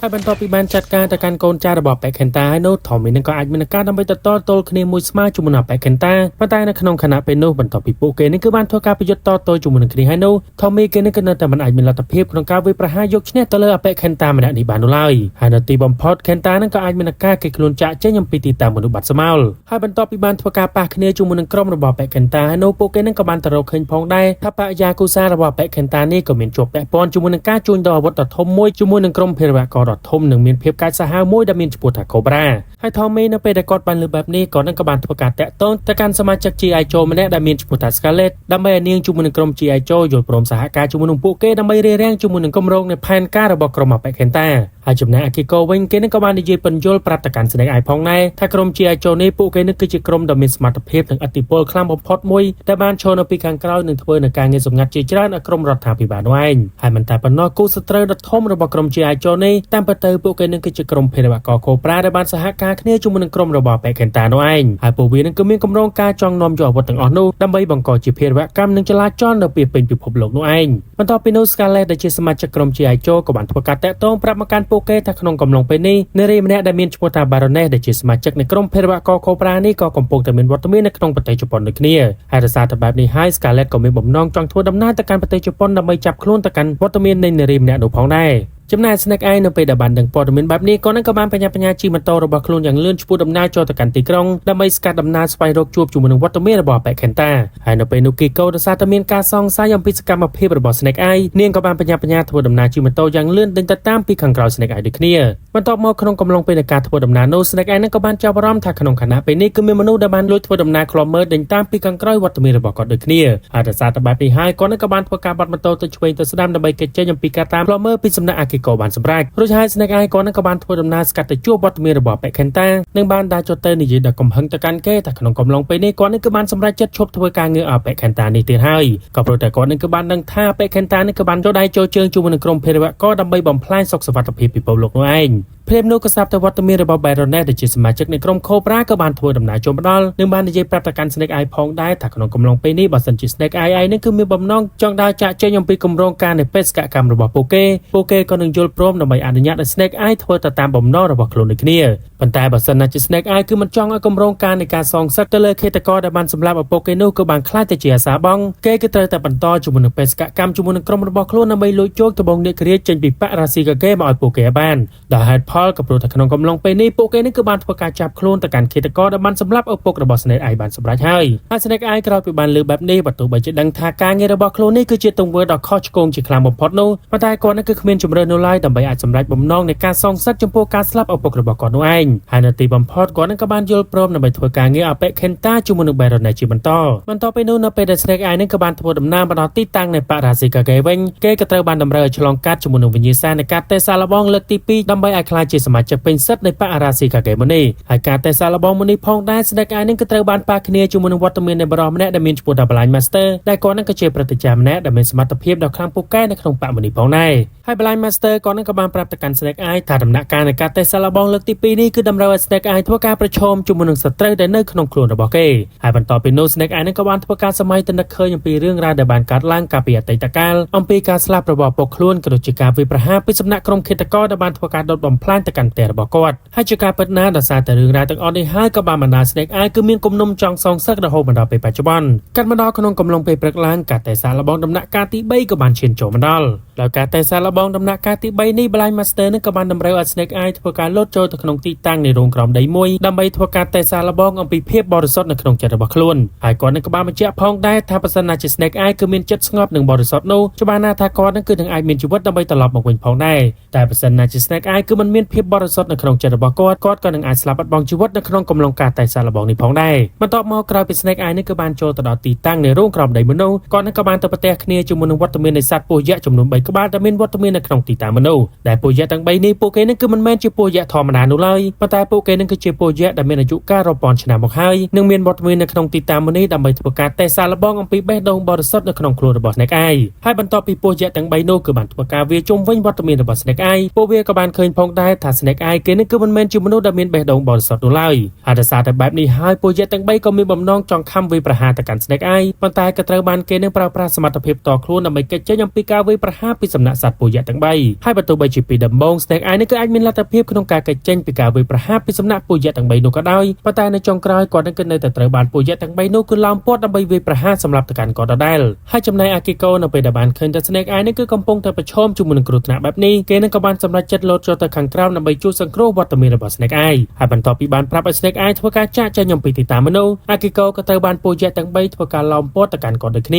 Speaker 1: ហើយបន្ទាប់ពីបានចាត់ការទៅកាន់កូនចៅរបស់ប៉េខេនតាហើយនោះថមីនឹងក៏អាចមានការដើម្បីទៅតទល់គ្នាមួយស្មើជាមួយនឹងប៉េខេនតាប៉ុន្តែនៅក្នុងខណៈពេលនោះបន្ទាប់ពីពួកគេនេះគឺបានធ្វើការប្រយុទ្ធតទល់ជាមួយនឹងគ្នាហើយនោះថមីគេនេះក៏នៅតែមិនអាចមានលទ្ធភាពក្នុងការវាយប្រហារយកឈ្នះទៅលើអប៉េខេនតាម្នាក់នេះបាននោះឡើយហើយនៅទីបំផុតខេនតានឹងក៏អាចមានការគេខ្លួនចាក់ចេញអំពីទីតាំងមនុស្សបាត់ស្មោលហើយបន្ទាប់ពីបានធ្វើការប៉ះគ្នាជាមួយនឹងក្រុមរបស់ប៉េខេនតាហើយនោះពួកគេនឹងក៏បានទៅរកឃើញផងដែរថាបរិយាគូសារបស់ប៉េខេនតានេះក៏មានជាប់ពាក់ព័ន្ធជាមួយនឹងការជួញដូរអាវុធដ៏ធំមួយជាមួយនឹងក្រុមភេរវករដ៏ធំនិងមានភាពកាចសាហាវមួយដែលមានឈ្មោះថាកូប្រាហើយថូមីនៅពេលដែលគាត់បានលើបែបនេះគាត់នឹងក៏បានធ្វើការតាក់ទងទៅកាន់សមាជិក GI Joe ម្នាក់ដែលមានឈ្មោះថា Scarlett ដើម្បីឲ្យនាងជាមួយនឹងក្រុម GI Joe យល់ព្រមសហការជាមួយនឹងពួកគេដើម្បីរារាំងជាមួយនឹងគម្រោងនៃផែនការរបស់ក្រុមអាប៉េខេនតាហើយចំណែកអាគីកូវិញគេនឹងក៏បាននិយាយពន្យល់ប្រាប់ទៅកាន់ Snake Eye ផងដែរថាក្រុម GI Joe នេះពួកគេនឹងគឺជាក្រុមដ៏មានសមត្ថភាពនិងឥទ្ធិពលខ្លាំងបំផុតមួយដែលបានឈរនៅពីខាងក្រោយនិងធ្វើនៅការងារសម្ងាត់ជាច្រើនឲ្យក្រុមរដ្ឋាភិបាលនោះឯងហើយមិនតែប៉ុណ្ណោះគូសត្រូវដ៏ធំរបស់ក្រុម GI Joe នេះតាមពិតទៅពួកគេនឹងគឺជាក្រុមភេរវករកូប្រាដែលបានសហការគ្នាជាមួយនឹងក្រុមរបស់ប៉េខេនតានោះឯងហើយពួកវានឹងក៏មានគម្រោងការចង់នាំយកអាវុធទាំងអស់នោះដើម្បីបង្កជាភេរវកម្មនិងចលាចលនៅពីពេញពិភពលោកនោះឯងបន្ទាប់ពីនោះ Scarlett ដែលជាសមាជិកក្រុម GI Joe ក៏បានធ្វើការតាក់ទងប្រាប់មកកាន់ពួកគេថាក្នុងកំឡុងពេលនេះនារីម្នាក់ដែលមានឈ្មោះថា Baroness ដែលជាសមាជិកនៃក្រុមភេរវករកូប្រានេះក៏កំពុងតែមានវត្តមាននៅក្នុងប្រទេសជប៉ុនដូចគ្នាហើយដោយសារតែបែបនេះហើយ Scarlett ក៏មានបំណងចង់ធ្វើដំណើរទៅកាន់ប្រទេសជប៉ុនដើម្បីចាប់ខ្លួនទៅកាន់វត្តមាននៃនារីម្នាក់នោះផងដែរចំណែក Snake Eye នៅពេលដែលបានដឹងព័ត៌មានបែបនេះក៏នឹងក៏បានបញ្ញាបញ្ញាជិះម៉ូតូរបស់ខ្លួនយ៉ាងលឿនឆ្ពោះដំណើរចូលទៅកាន់ទីក្រុងដើម្បីស្កាត់ដំណើរស្វែងរកជួបជាមួយនឹងវត្តមានរបស់ប៉េខេនតាហើយនៅពេលនោះគីកូដោយសារតែមានការសង្ស័យអំពីសកម្មភាពរបស់ Snake Eye នាងក៏បានបញ្ញាបញ្ញាធ្វើដំណើរជិះម៉ូតូយ៉ាងលឿនដេញទៅតាមពីខាងក្រោយ Snake Eye ដូចគ្នាបន្ទាប់មកក្នុងកំឡុងពេលនៃការធ្វើដំណើរនោះ Snake Eye នឹងក៏បានចាប់អារម្មណ៍ថាក្នុងខណៈពេលនេះគឺមានមនុស្សដែលបានលួចធ្វើដំណើរឃ្លាំមើលដេញតាមពីខាងក្រោយវត្តមានរបស់គាត់ដូចគ្នាហើយដោយសារតែបែបនេះហើយគាត់នឹងក៏បានធ្វើការបត់ម៉ូតូទៅឆ្វេងទៅស្ដាំដើម្បីគេចចេញអំពីការតាមឃ្លាំមើលពីសំណាក់អាគីកូបានសម្រេចរួចហើយ Snake Eye គាត់នឹងក៏បានធ្វើដំណើរស្កាត់ទៅជួបវត្តមានរបស់ប៉េខេនតានិងបានដើរចុះទៅនិយាយដល់កំហឹងទៅកាន់គេថាក្នុងកំឡុងពេលនេះគាត់នឹងគឺបានសម្រេចចិត្តឈប់ធ្វើការងារឲ្យប៉េខេនតានេះទៀតហើយក៏ព្រោះតែគាត់នឹងគឺបានដឹងថាប៉េខេនតានេះគឺបានចូលដៃចូលជើងជាមួយនឹងក្រុមភេរវករដើម្បីបំផ្លាញសុខសុវត្ថិភាពពិភពលោកនោះឯងភ្លាមនោះក៏ស្រាប់តែវត្តមានរបស់ Baroness ដែលជាសមាជិកនៃក្រុម Cobra ក៏បានធ្វើដំណើរចូលមកដល់និងបាននិយាយប្រាប់ទៅកាន់ Snake Eye ផងដែរថាក្នុងកំឡុងពេលនេះបើសិនជា Snake Eye ឯងនឹងគឺមានបំណងចង់ដើរចាក់ចេញអំពីគម្រោងការនៃបេសកកម្មរបស់ពួកគេពួកគេក៏នឹងយល់ព្រមដើម្បីអនុញ្ញាតឲ្យ Snake Eye ធ្វើទៅតាមបំណងរបស់ខ្លួនដូចគ្នាប៉ុន្តែបើសិនណាជា Snake Eye គឺមិនចង់ឲ្យគម្រោងការនៃការសងសឹកទៅលើឃាតករដែលបានសម្លាប់ឪពុកគេនោះគឺបានក្លាយទៅជាអាសាបងគេគឺត្រូវតែបន្តជាមួយនឹងបេសកកម្មជាមួយនឹងក្រុមរបស់ខ្លួនដើម្បីលួចជោគត្បូងនាគរាជចេញពីបរាស៊ីកាគេមកឲ្យពួកគេឲ្យបានដល់ហេតុផលក៏ព្រោះតែក្នុងកំឡុងពេលនេះពួកគេនេះគឺបានធ្វើការចាប់ខ្លួនទៅកាន់ឃាតករដែលបានសម្លាប់ឪពុករបស់ Snake Eye បានសម្រេចហើយហើយ Snake Eye ក្រោយពីបានលើបែបនេះបើទោះបីជាដឹងថាការងាររបស់ខ្លួននេះគឺជាទង្វើដ៏ខុសឆ្គងជាខ្លាំងបំផុតនោះប៉ុន្តែគាត់នេះគឺគ្មានជម្រើសនោះឡើយដើម្បីអាចសម្រេចបំណងនៃការសងសឹកចំពោះការស្លាប់ឪពុករបស់គាត់នោះឯងហើយនៅទីបំផុតគាត់នឹងក៏បានយល់ព្រមដើម្បីធ្វើការងារឲ្យប៉េខេនតាជាមួយនឹង Baroness ជាបន្តបន្ទាប់ពីនោះនៅពេលដែល Snake Eye នឹងក៏បានធ្វើដំណើរមកដល់ទីតាំងនៃបរាស៊ីកាគេវិញគេក៏ត្រូវបានតម្រូវឲ្យឆ្លងកាត់ជាមួយនឹងវិញ្ញាសានៃការតេស្តសាកល្បងលើកទី2ដើម្បីឲ្យក្លាយជាសមាជិកពេញសិទ្ធិនៃបរាស៊ីកាគេមួយនេះហើយការតេស្តសាកល្បងមួយនេះផងដែរ Snake Eye នឹងក៏ត្រូវបានប៉ះគ្នាជាមួយនឹងវត្តមាននៃបរិសម្នាក់ដែលមានឈ្មោះថា Blind Master ដែលគាត់នឹងក៏ជាព្រឹទ្ធាចារ្យម្នាក់ដែលមានសមត្ថភាពដ៏ខ្លាំងពូកែនៅក្នុងបក្សមួយនេះផងដែរហើយ Blind Master គាត់នឹងក៏បានប្រាប់ទៅកាន់ Snake Eye ថាដំណាក់កាលនៃការតេស្តសាកល្បងលើកទី2នេះគឺតម្រូវឲ្យ Snake Eye ធ្វើការប្រឈមជាមួយនឹងសត្រូវដែលនៅក្នុងខ្លួនរបស់គេហើយបន្ទាប់ពីនោះ Snake Eye នឹងក៏បានធ្វើការសម័យទៅនឹកឃើញអំពីរឿងរ៉ាវដែលបានកើតឡើងកាលពីអតីតកាលអំពីការស្លាប់របស់ឪពុកខ្លួនក៏ដូចជាការវាយប្រហារពីសំណាក់ក្រុមឃាតករដែលបានធ្វើការដុតបំផ្លាញទៅកាន់ផ្ទះរបស់គាត់ហើយជាការពិតណាស់ដោយសារតែរឿងរ៉ាវទាំងអស់នេះហើយក៏បានបណ្ដាល Snake Eye គឺមានគំនុំចង់សងសឹករហូតមកដល់ពេលបច្ចុប្បន្នកាត់មកដល់ក្នុងកំឡុងពេលព្រឹកឡើងការតេស្តសាកល្បងដំណាក់កាលទី3ក៏បានឈានចូលមកដល់ដោយការតេស្តសាកល្បងដំណាក់កាលទី3នេះ Blind Master នឹងក៏បានតម្រូវឲ្យ Snake Eye ធ្វើការលោតចូលទៅក្នុងទីតាំង តាំងនៃរោងក្រោមដីមួយដើម្បីធ្វើការតេស្តសាកល្បងអំពីភាពបរិសុទ្ធនៅក្នុងចិត្តរបស់ខ្លួនហើយគាត់នឹងក៏បានបញ្ជាក់ផងដែរថាប្រសិនណាជា Snake Eye គឺមានចិត្តស្ងប់និងបរិសុទ្ធនោះច្បាស់ណាស់ថាគាត់នឹងគឺនឹងអាចមានជីវិតដើម្បីត្រឡប់មកវិញផងដែរតែប្រសិនណាជា Snake Eye គឺមិនមានភាពបរិសុទ្ធនៅក្នុងចិត្តរបស់គាត់គាត់ក៏នឹងអាចស្លាប់បាត់បង់ជីវិតនៅក្នុងកំឡុងការតេស្តសាកល្បងនេះផងដែរបន្ទាប់មកក្រោយពី Snake Eye នេះគឺបានចូលទៅដល់ទីតាំងនៃរោងក្រោមដីមនុស្សគាត់នឹងក៏បានទៅប្រទះគ្នាជាមួយនឹងវត្តមាននៃសត្វពស់យក្សចំនួន3ក្បាលដែលមានវត្តមាននៅក្នុងទីតាំងមនុស្សដែលពស់យក្សទាំង3នេះពួកគេនឹងគឺមិនមែនជាពស់យក្សធម្មតានោះឡើយប៉ុន្តែពួកគេនឹងគឺជាពស់យក្សដែលមានអាយុកាលរាប់ពាន់ឆ្នាំមកហើយនិងមានវត្តមាននៅក្នុងទីតាំងមួយនេះដើម្បីធ្វើការតេស្តសាកល្បងអំពីបេះដូងបរិសុទ្ធនៅក្នុងខ្លួនរបស់ Snake Eye ហើយបន្ទាប់ពីពស់យក្សទាំង3នោះគឺបានធ្វើការវាជុំវិញវត្តមានរបស់ Snake Eye ពួកវាក៏បានឃើញផងដែរថា Snake Eye គេនឹងគឺមិនមែនជាមនុស្សដែលមានបេះដូងបរិសុទ្ធនោះឡើយហើយដោយសារតែបែបនេះហើយពស់យក្សទាំង3ក៏មានបំណងចង់ខំវាយប្រហារទៅកាន់ Snake Eye ប៉ុន្តែក៏ត្រូវបានគេនឹងប្រើប្រាស់សមត្ថភាពតខ្លួនដើម្បីគេចចេញអំពីការវាយប្រហារពីសំណាក់សត្វពស់យក្សទាំង3ហើយបើទោះបីជាពីដំបូង Snake Eye នេះគឺអាចមានលទ្ធភាពក្នុងការគេចចេញពីការវាយប្រហារពីសំណាក់ពស់យក្សទាំង3នោះក៏ដោយប៉ុន្តែនៅចុងក្រោយគាត់នឹងគឺនៅតែត្រូវបានពស់យក្សទាំង3នោះគឺឡោមព័ទ្ធដើម្បីវាយប្រហារសម្រាប់ទៅកាន់គាត់ដដែលហើយចំណែកអាគីកូនៅពេលដែលបានឃើញថា Snake Eye នេះគឺកំពុងតែប្រឈមជាមួយនឹងគ្រោះថ្នាក់បែបនេះគេនឹងក៏បានសម្រេចចិត្តលោតចូលទៅខាងក្រោមដើម្បីជួយសង្គ្រោះវត្តមានរបស់ Snake Eye ហើយបន្ទាប់ពីបានប្រាប់ឲ្យ Snake Eye ធ្វើការចាកចេញអំពីទីតាំងមនុស្សអាគីកូក៏ត្រូវបានពស់យក្សទាំង3ធ្វើការឡោមព័ទ្ធទៅកាន់គាត់ដូចគ្នា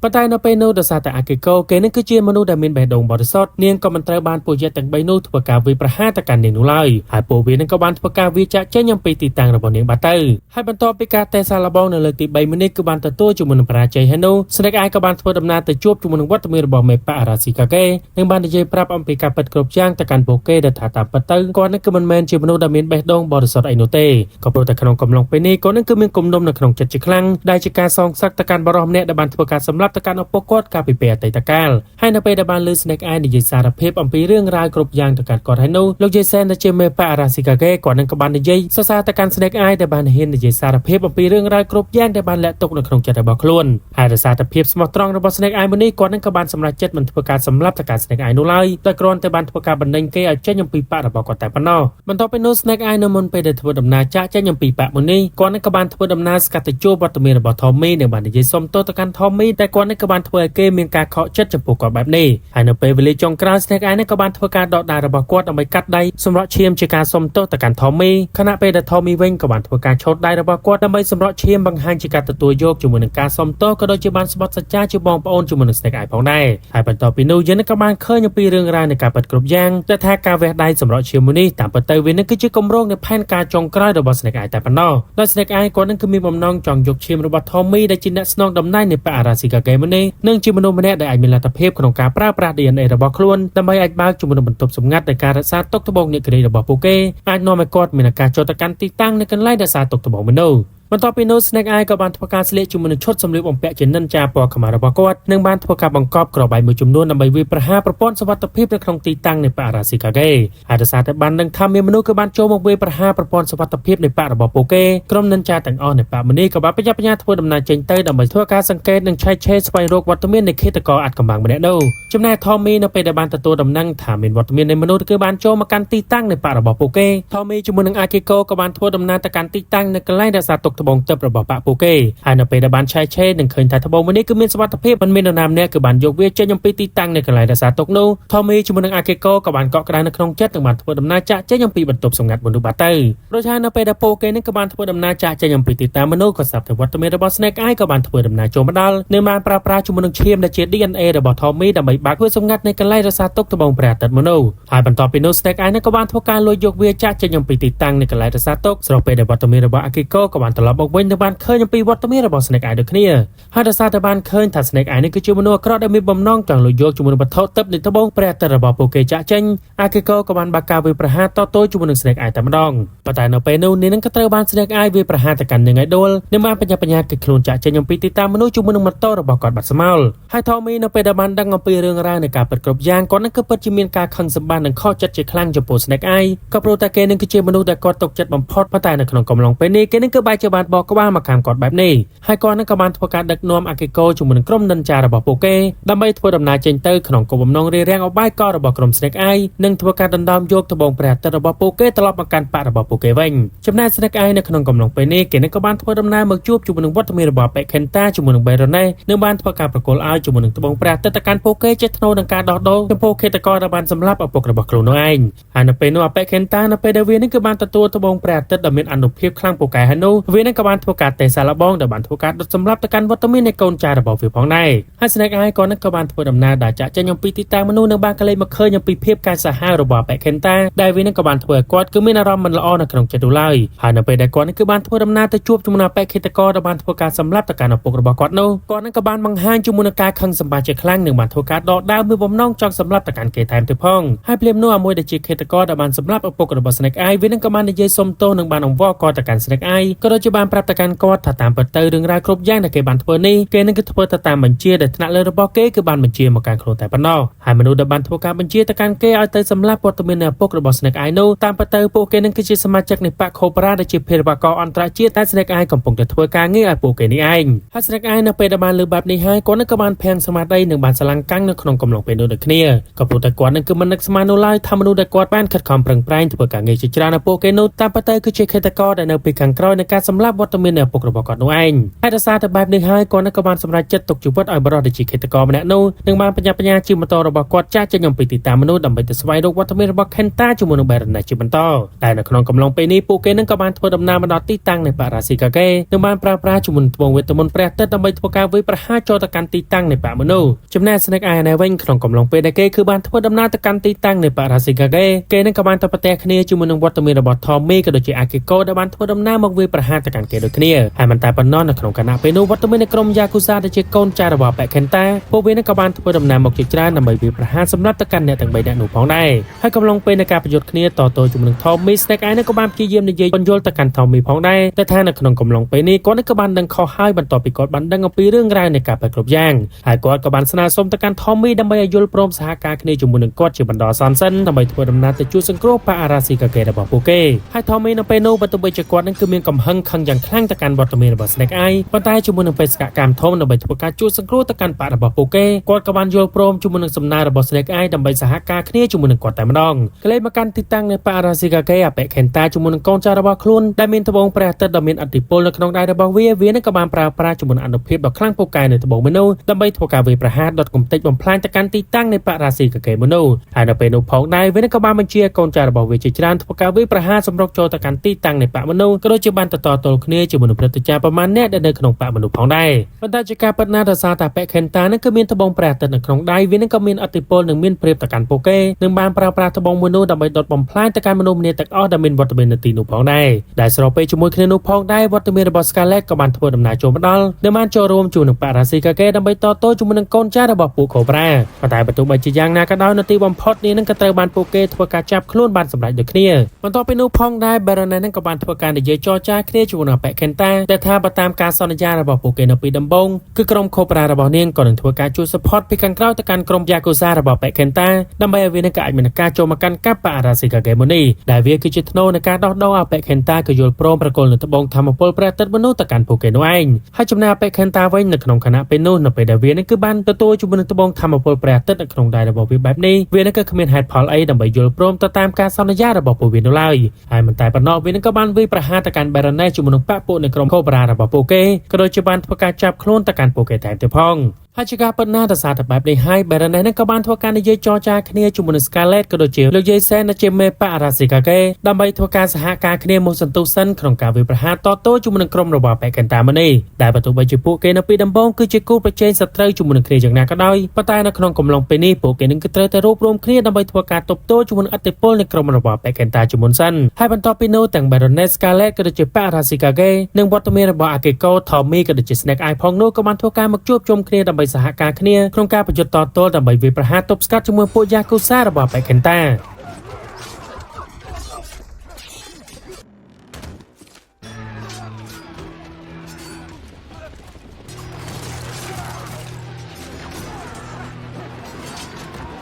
Speaker 1: ប៉ុន្តែនៅពេលនោះដោយសារតែអាគីកូគេនឹងគឺជាមនុស្សដែលមានបេះដូងបរិសុទ្ធនាងក៏មិនត្រូវបានពស់យក្សទាំង3នោះធ្វើការវាយប្រហារទៅកាន់នាងនោះឡើយហើយពួកវានឹងក៏បានធ្វើការវាចាកចេញអំពីទីតាំងរបស់នាងបាត់ទៅហើយបន្ទាប់ពីការតេស្តសាកល្បងនៅលើកទី3មួយនេះគឺបានទទួលជាមួយនឹងបរាជ័យហើយនោះ Snake Eye ក៏បានធ្វើដំណើរទៅជួបជាមួយនឹងវត្តមានរបស់មេប៉ាអារ៉ាស៊ីកាកេនិងបាននិយាយប្រាប់អំពីការពិតគ្រប់យ៉ាងទៅកាន់ពួកគេដែលថាតាមពិតទៅគាត់នឹងគឺមិនមែនជាមនុស្សដែលមានបេះដូងបរិសុទ្ធអីនោះទេក៏ព្រោះតែក្នុងកំឡុងពេលនេះគាត់នឹងគឺមានគំនុំនៅក្នុងចិត្តជាខ្លាំងដែលជាការសងសឹកទៅកាន់បរិសម្នាក់ដែលបានធ្វើការសម្លាប់ទៅកាន់ឪពុកគាត់កាលពីពេលអតីតកាលហើយនៅពេលដែលបានឮ Snake Eye និយាយសារភាពអំពីរឿងរ៉ាវគ្រប់យ៉ាងទៅកាន់គាត់ហើយនោះលោកយាយសែនដែលជាមេប៉ាអារ៉ាស៊ីកាកេគាត់នឹងក៏បាននិយាយសរសើរទៅកាន់ Snake Eye ដែលបានហ៊ាននិយាយសារភាពអំពីរឿងរ៉ាវគ្រប់យ៉ាងដែលបានលាក់ទុកនៅក្នុងចិត្តរបស់ខ្លួនហើយដោយសារតែភាពស្មោះត្រង់របស់ Snake Eye មួយនេះគាត់នឹងក៏បានសម្រេចចិត្តមិនធ្វើការសម្លាប់ទៅកាន់ Snake Eye នោះឡើយតែគ្រាន់តែបានធ្វើការបណ្ដេញគេឲ្យចេញអំពីបក្សរបស់គាត់តែប៉ុណ្ណោះបន្ទាប់ពីនោះ Snake Eye នៅមុនពេលដែលធ្វើដំណើរចាកចេញអំពីបក្សមួយនេះគាត់នឹងក៏បានធ្វើដំណើរស្កាត់ទៅជួបវត្តមានរបស់ Tommy និងបាននិយាយសុំទោសទៅកាន់ Tommy តែគាត់នឹងក៏បានធ្វើឲ្យគេមានការខកចិត្តចំពោះគាត់បែបនេះហើយនៅពេលវេលាចុងក្រោយ Snake Eye នឹងក៏បានធ្វើការដកដៃរបស់គាត់ដើម្បីកាត់ដៃសម្រក់ឈាមជាការសុំទោសទៅកាន់ Tommy ខណៈពេលដែល Tommy វិញក៏បានធ្វើការឆូតដៃរបស់គាត់ដើម្បីសម្រក់ឈាមបង្ហាញជាការទទួលយកជាមួយនឹងការសុំទោសក៏ដូចជាបានស្បត់សច្ចាជាបងប្អូនជាមួយនឹង Snake Eye ផងដែរហើយបន្ទាប់ពីនោះយើងនឹងក៏បានឃើញអំពីរឿងរ៉ាវនៃការពិតគ្រប់យ៉ាងដែលថាការវះដៃសម្រក់ឈាមមួយនេះតាមពិតទៅវានឹងគឺជាគម្រោងនៃផែនការចុងក្រោយរបស់ Snake Eye តែប៉ុណ្ណោះដោយ Snake Eye គាត់នឹងគឺមានបំណងចង់យកឈាមរបស់ Tommy ដែលជាអ្នកស្នងតំណែងនៃបក្សអារ៉ាស៊ីកាកេមួយនេះនិងជាមនុស្សម្នាក់ដែលអាចមានលទ្ធភាពក្នុងការប្រើប្រាស់ DNA របស់ខ្លួនដើម្បីអាចបើកជាមួយនឹងបន្ទប់សម្ងាត់នៃការរក្សាទុកត្បូងនាគរាជរបស់ពួកគេអាចនាំឲ្យគាត់មានឱកាសចូលទៅកាន់ទីតាំងនៅកន្លែងរក្សាទុកត្បូងមនុស្សបន្ទាប់ពីនោះ Snake Eye ក៏បានធ្វើការស្លៀកជាមួយនឹងឈុតសម្លៀកបំពាក់ជានិនចាពណ៌ខ្មៅរបស់គាត់និងបានធ្វើការបង្កប់គ្រាប់បែកមួយចំនួនដើម្បីវាយប្រហារប្រព័ន្ធសុវត្ថិភាពនៅក្នុងទីតាំងនៃបក្សអារ៉ាស៊ីកាកេហើយដោយសារតែបានដឹងថាមានមនុស្សគឺបានចូលមកវាយប្រហារប្រព័ន្ធសុវត្ថិភាពនៃបក្សរបស់ពួកគេក្រុមនិនចាទាំងអស់នៃបក្សមួយនេះក៏បានប្រញាប់ប្រញាល់ធ្វើដំណើរចេញទៅដើម្បីធ្វើការសង្កេតនិងឆែកឆេរស្វែងរកវត្តមាននៃឃាតករអាចកំបាំងម្នាក់នោះចំណែក Tommy នៅពេលដែលបានទទួលដំណឹងថាមានវត្តមាននៃមនុស្សគឺបានចូលមកកាន់ទីតាំងនៃបក្សរបស់ពួកគេ Tommy ជាមួយនឹង Akiko ក៏បានធ្វើដំណើរទៅកាន់ទីតាំងនៅកន្លែងរក្សាទុកត្បូងទឹករបស់បក្សពួកគេហើយនៅពេលដែលបានឆែកឆេរនិងឃើញថាត្បូងមួយនេះគឺមានសុវត្ថិភាពមិនមាននរណាម្នាក់គឺបានយកវាចេញអំពីទីតាំងនៃកន្លែងរក្សាទុកនោះ Tommy ជាមួយនឹង Akiko ក៏បានកក់ក្ដៅនៅក្នុងចិត្តនិងបានធ្វើដំណើរចាក់ចេញអំពីបន្ទប់សម្ងាត់មួយនោះបាត់ទៅដូចហើយនៅពេលដែលពួកគេនេះក៏បានធ្វើដំណើរចាក់ចេញអំពីទីតាំងមនុស្សក៏ស្រាប់តែវត្តមានរបស់ Snake Eye ក៏បានធ្វើដំណើរចូលមកដល់និងបានប្រើប្រាស់ជាមួយនឹងឈាមដែលជា DNA របស់ Tommy ដើម្បីបើកទ្វារសម្ងាត់នៃកន្លែងរក្សាទុកត្បូងព្រះអាទិត្យមនុស្សហើយបន្ទាប់ពីនោះ Snake Eye នេះក៏បានធ្វើការលួចយកវាចាក់ចេញអំពីទីតាំងនៃកន្លែងរក្សាទុកស្របពេលដែលវត្តមានរបស់ Akiko ក៏បានត្រឡប់មកវិញនិងបានឃើញអំពីវត្តមានរបស់ Snake Eye ដូចគ្នាហើយដោយសារតែបានឃើញថា Snake Eye នេះគឺជាមនុស្សអាក្រក់ដែលមានបំណងចង់លួចយកជាមួយនឹងវត្ថុទិព្វនៃត្បូងព្រះអាទិត្យរបស់ពួកគេចាក់ចេញ Akiko ក៏បានបើកការវាយប្រហារតទល់ជាមួយនឹង Snake Eye តែម្ដងប៉ុន្តែនៅពេលនោះនាងនឹងក៏ត្រូវបាន Snake Eye វាយប្រហារទៅកាន់នាងឲ្យដួលនិងបានបញ្ញាបញ្ញាគេចខ្លួនចាក់ចេញអំពីទីតាំងមនុស្សជាមួយនឹងម៉ូតូរបស់គាត់បាត់ស្មោលហើយ Tommy នៅពេលដែលបានដឹងអំពីរឿងរ៉ាវនៃការពិតគ្រប់យ៉ាងគាត់នឹងគឺពិតជាមានការខឹងសម្បារនិងខកចិត្តជាខ្លាំងចំពោះ Snake Eye ក៏ព្រោះតែគេនឹងគឺជាមនុស្សដែលគាត់ទុកចិត្តបំផុតប៉ុន្តែនៅក្នុងកំឡុងពេលនេះគេនឹងគឺបែរជា បានបកក្បាលមកខាងគាត់បែបនេះហើយគាត់នឹងក៏បានធ្វើការដឹកនាំអាគីកូជាមួយនឹងក្រុមនិនចារបស់ពួកគេដើម្បីធ្វើដំណើរចេញទៅក្នុងគោលបំណងរារាំងអបាយកលរបស់ក្រុម Snake Eye និងធ្វើការដណ្ដើមយកត្បូងព្រះអាទិត្យរបស់ពួកគេត្រឡប់មកកាន់បករបស់ពួកគេវិញចំណែក Snake Eye នៅក្នុងកំឡុងពេលនេះគេនឹងក៏បានធ្វើដំណើរមកជួបជាមួយនឹងវត្តមានរបស់ប៉េខេនតាជាមួយនឹងបេរ៉ូណេនិងបានធ្វើការប្រគល់ឲ្យជាមួយនឹងត្បូងព្រះអាទិត្យទៅកាន់ពួកគេជាថ្នូរនឹងការដោះដូរចំពោះឃាតករដែលបានសម្លាប់ឪពុករបស់ខ្លួននោះឯងហើយនៅពេលនោះអប៉េខេនតានៅពេលដែលវានឹងគឺបានទទួលត្បូងព្រះអាទិត្យដ៏មានអានុភាពខ្លាំងពូកែហើយនោះវានឹងក៏បានធ្វើការតេសាឡបងដែលបានធ្វើការដុតសម្លាប់ទៅកាន់វត្តមាននៃកូនចៅរបស់វាផងដែរហើយ Snake Eye ក៏នឹងក៏បានធ្វើដំណើរដែលចាក់ចេញអំពីទីតាំងមនុស្សនិងបានក៏លេចមកឃើញអំពីភាពកាចសាហាវរបស់អប៉េខេនតាដែលវានឹងក៏បានធ្វើឲ្យគាត់គឺមានអារម្មណ៍មិនល្អនៅក្នុងចិត្តនោះឡើយហើយនៅពេលដែលគាត់នឹងគឺបានធ្វើដំណើរទៅជួបជាមួយនឹងអប៉េឃាតករដែលបានធ្វើការសម្លាប់ទៅកាន់ឪពុករបស់គាត់នោះគាត់នឹងក៏បានបង្ហាញជាមួយនឹងការខឹងសម្បាជាខ្លាំងនិងបានធ្វើការដកដាវមួយបំណងចង់សម្លាប់ទៅកាន់គេថែមទៀតផងហើយភ្លាមនោះអាមួយដែលជាឃាតករដែលបានសម្លាប់ឪពុករបស់ Snake Eye វានឹងក៏បាននិយាយសុំទោសនិងបានអង្វរគាត់ទៅកាន់ Snake Eye ក៏ដូចជាបានប្រាប់ទៅកាន់គាត់ថាតាមពិតទៅរឿងរ៉ាវគ្រប់យ៉ាងដែលគេបានធ្វើនេះគេនឹងគឺធ្វើទៅតាមបញ្ជាដែលថ្នាក់លើរបស់គេគឺបានបញ្ជាមកកាន់ខ្លួនតែប៉ុណ្ណោះហើយមនុស្សដែលបានធ្វើការបញ្ជាទៅកាន់គេឲ្យទៅសម្លាប់វត្តមាននៃឪពុករបស់ Snake Eye នោះតាមពិតទៅពួកគេនឹងគឺជាសមាជិកនៃបក្ស Cobra ដែលជាភេរវករអន្តរជាតិតែ Snake Eye កំពុងតែធ្វើការងារឲ្យពួកគេនេះឯងហើយ Snake Eye នៅពេលដែលបានលើបែបនេះហើយគាត់នឹងក៏បានភាំងស្មារតីនិងបានស្រឡាំងកាំងនៅក្នុងកំឡុងពេលនោះដូចគ្នាក៏ព្រោះតែគាត់នឹងគឺមិននឹកស្មាននោះឡើយថាមនុស្សដែលគាត់បានខិតខំប្រឹងប្រែងធ្វើការងារជាច្រើនឲ្យពួកគេនោះតាមពិតទៅគឺជាឃាតករដែលនៅពីខាងក្រោយនៃការសម្លាប់វត្តមាននៃឪពុករបស់គាត់នោះឯងហើយដោយសារតែបែបនេះហើយគាត់នឹងក៏បានសម្រេចចិត្តទុកជីវិតឲ្យបុរសដែលជាឃាតករម្នាក់នោះនិងបានបញ្ញាបញ្ញាជិះម៉ូតូរបស់គាត់ចាស់ចេញអំពីទីតាំងមនុស្សដើម្បីទៅស្វែងរកវត្តមានរបស់ Kenta ជាមួយនឹង Baroness ជាបន្តតែនៅក្នុងកំឡុងពេលនេះពួកគេនឹងក៏បានធ្វើដំណើរមកដល់ទីតាំងនៃបារ៉ាស៊ីកាកេនិងបានប្រើប្រាស់ជាមួយនឹងត្បូងវេទមន្តព្រះអាទិត្យដើម្បីធ្វើការវាយប្រហារចូលទៅកាន់ទីតាំងនៃបាក់មនុស្សចំណែក Snake Eye នៅវិញក្នុងកំឡុងពេលដែលគេគឺបានធ្វើដំណើរទៅកាន់ទីតាំងនៃបារ៉ាស៊ីកាកេគេនឹងក៏បានទៅប្រទះគ្នាជាមួយនឹងវត្តមានរបស់ Tommy ក៏ដូចជា Akiko ដែលបានធ្វើដំណើរមកវាយប្រហារទៅកាន់គេដូចគ្នាហើយមិនតែប៉ុណ្ណោះនៅក្នុងខណៈពេលនោះវត្តមាននៃក្រុម Yakuza ដែលជាកូនចៅរបស់ប៉េខេនតាពួកវានឹងក៏បានធ្វើដំណើរមកជាច្រើនដើម្បីវាយប្រហារសម្រាប់ទៅកាន់អ្នកទាំង3នាក់នោះផងដែរហើយកំឡុងពេលនៃការប្រយុទ្ធគ្នាតទល់ជាមួយនឹង Tommy Snake Eye នឹងក៏បានព្យាយាមនិយាយបញ្យល់ទៅកាន់ Tommy ផងដែរតែថានៅក្នុងកំឡុងពេលនេះគាត់នឹងក៏បានដឹងខុសហើយបន្ទាប់ពីគាត់បានដឹងអំពីរឿងរ៉ាវនៃការប្រគ្រប់យ៉ាងហើយគាត់ក៏បានស្នើសុំទៅកាន់ Tommy ដើម្បីឲ្យយល់ព្រមសហការគ្នាជាមួយនឹងគាត់ជាបណ្ដោះអាសន្នសិនដើម្បីធ្វើដំណើរទៅជួយសង្គ្រោះប៉ាអារ៉ាស៊ីកាកេរបស់ពួកគេហើយ Tommy នៅពេលនោះបើទោះបីជាគាត់នឹងគឺមានកំហឹងខឹងយ៉ាងខ្លាំងទៅកាន់វត្តមានរបស់ Snake Eye ប៉ុន្តែជាមួយនឹងបេសកកម្មធំដើម្បីធ្វើការជួយសង្គ្រោះទៅកាន់ប៉ារបស់ពួកគេគាត់ក៏បានយល់ព្រមជាមួយនឹងសំណើរបស់ Snake Eye ដើម្បីសហការគ្នាជាមួយនឹងគាត់តែម្ដងក្លែងមកកាន់ទីតាំងនៃប៉ាអារ៉ាស៊ីកាកេអាប៉េខេនតាជាមួយនឹងកូនចៅរបស់ខ្លួនដែលមានត្បូងព្រះអាទិត្យដ៏មានឥទ្ធិពលនៅក្នុងដៃរបស់វាវានឹងក៏បានប្រើប្រាស់ជាមួយនឹងអានុភាពដ៏ខ្លាំងពូកែនៅត្បូងមនុស្សដើម្បីធ្វើការវាយប្រហារដុតកំទេចបំផ្លាញទៅកាន់ទីតាំងនៃប៉ារ៉ាស៊ីកាកេមនុស្សហើយនៅពេលនោះផងដែរវានឹងក៏បានបញ្ជាឲ្យកូនចៅរបស់វាជាច្រើនធ្វើការវាយប្រហារសម្រុកចូលទៅកាន់ទីតាំងនៃប៉មនុស្សក៏ដូចជាបានតតទល់គ្នាជាមួយនឹងព្រឹទ្ធាចារ្យប្រមាណអ្នកដែលនៅក្នុងប៉មនុស្សផងដែរប៉ុន្តែជាការពិតណាស់ដោយសារតែប៉េខេនតានឹងគឺមានត្បូងព្រះអាទិត្យនៅក្នុងដៃវានឹងក៏មានឥទ្ធិពលនិងមានប្រៀបទៅកាន់ពួកគេនិងបានប្រើប្រាស់ត្បូងមួយនោះដើម្បីដុតបំផ្លាញទៅកាន់មនុស្សម្នាទាំងអស់ដែលមានវត្តមាននៅទីនោះផងដែរដែលស្របពេលជាមួយគ្នានោះផងដែរវត្តមានរបស់ Scarlet ក៏បានធ្វើដំណើរចូលមកដល់និងបានចូលរួមជាមួយនឹងប៉ារ៉ាស៊ីកាកេដើម្បីតទល់ជាមួយនឹងកូនចៅរបស់ពួក Cobra ប៉ុន្តែបើទោះបីជាយ៉ាងណាក៏ដោយនៅទីបំផុតនេះនឹងក៏ត្រូវបានពួកគេធ្វើការចាប់ខ្លួនបានសម្រេចដូចគ្នាបន្ទាប់ពីនោះផងដែរ Baroness នឹងក៏បានធ្វើការនិយាយចរចាគ្នាជាមួយនឹងប៉េខេនតាដែលថាបើតាមការសន្យារបស់ពួកគេនៅពីដំបូងគឺក្រុម Cobra របស់នាងក៏នឹងធ្វើការជួយ support ពីខាងក្រៅទៅកាន់ក្រុម Yakuza របស់ប៉េខេនតាដើម្បីឲ្យវានឹងក៏អាចមានការចូលមកកាន់កាប់ប៉ារ៉ាស៊ីកាកេមួយនេះដែលវាគឺជាថ្នូរនៃការដោះដូរឲ្យប៉េខេនតាក៏យល់ព្រមប្រគល់នៅត្បូងធម្មពលព្រះអាទិត្យមនុស្សទៅកាន់ពួកគេនោះឯងហើយចំណែកប៉េខេនតាវិញនៅក្នុងខណៈពេលនោះនៅពេលដែលវានឹងគឺបានទទួលជាមួយនឹងត្បូងធម្មពលព្រះអាទិត្យនៅក្នុងដៃរបស់វាបែបនេះវានឹងក៏គ្មានហេតុផលអីដើម្បីយល់ព្រមទៅតាមការសន្យារបស់ពួកវានោះឡើយហើយមិនតែប៉ុណ្ណោះវានឹងក៏បានវាយប្រហារទៅកាន់ Baroness ជាមួយនឹងបក្សពួកនៃក្រុម Cobra របស់ពួកគេក៏ដូចជាបានធ្វើការចាប់ខ្លួនទៅកាន់ពួកគេថែមទៀតផងហើយជាការពិតណាស់ដោយសារតែបែបនេះហើយ Baroness នឹងក៏បានធ្វើការនិយាយចរចាគ្នាជាមួយនឹង Scarlet ក៏ដូចជាលោកយាយសែនដែលជាមេប៉ារ៉ាស៊ីកាកេដើម្បីធ្វើការសហការគ្នាមួយសន្ទុះសិនក្នុងការវាយប្រហារតទល់ជាមួយនឹងក្រុមរបស់ប៉េកេនតាម៉ានីដែលបើទោះបីជាពួកគេនៅពីដំបូងគឺជាគូប្រជែងសត្រូវជាមួយនឹងគ្នាយ៉ាងណាក៏ដោយប៉ុន្តែនៅក្នុងកំឡុងពេលនេះពួកគេនឹងគឺត្រូវតែរួបរวมគ្នាដើម្បីធ្វើការទប់ទល់ជាមួយនឹងឥទ្ធិពលនៃក្រុមរបស់ប៉េកេនតាជាមុនសិនហើយបន្ទាប់ពីនោះទាំង Baroness Scarlet ក៏ដូចជាប៉ារ៉ាស៊ីកាកេនិងវត្តមានរបស់ Akiko Tommy ក៏ដូចជា Snake Eye ផងនោះក៏បានធ្វើការមកជួបជុំគ្នាដើម្បីសហការគ្នាក្នុងការប្រយុទ្ធតទល់ដើម្បីវាយប្រហារទប់ស្កាត់ជាមួយពួក Yakuza របស់ប៉េខេនតា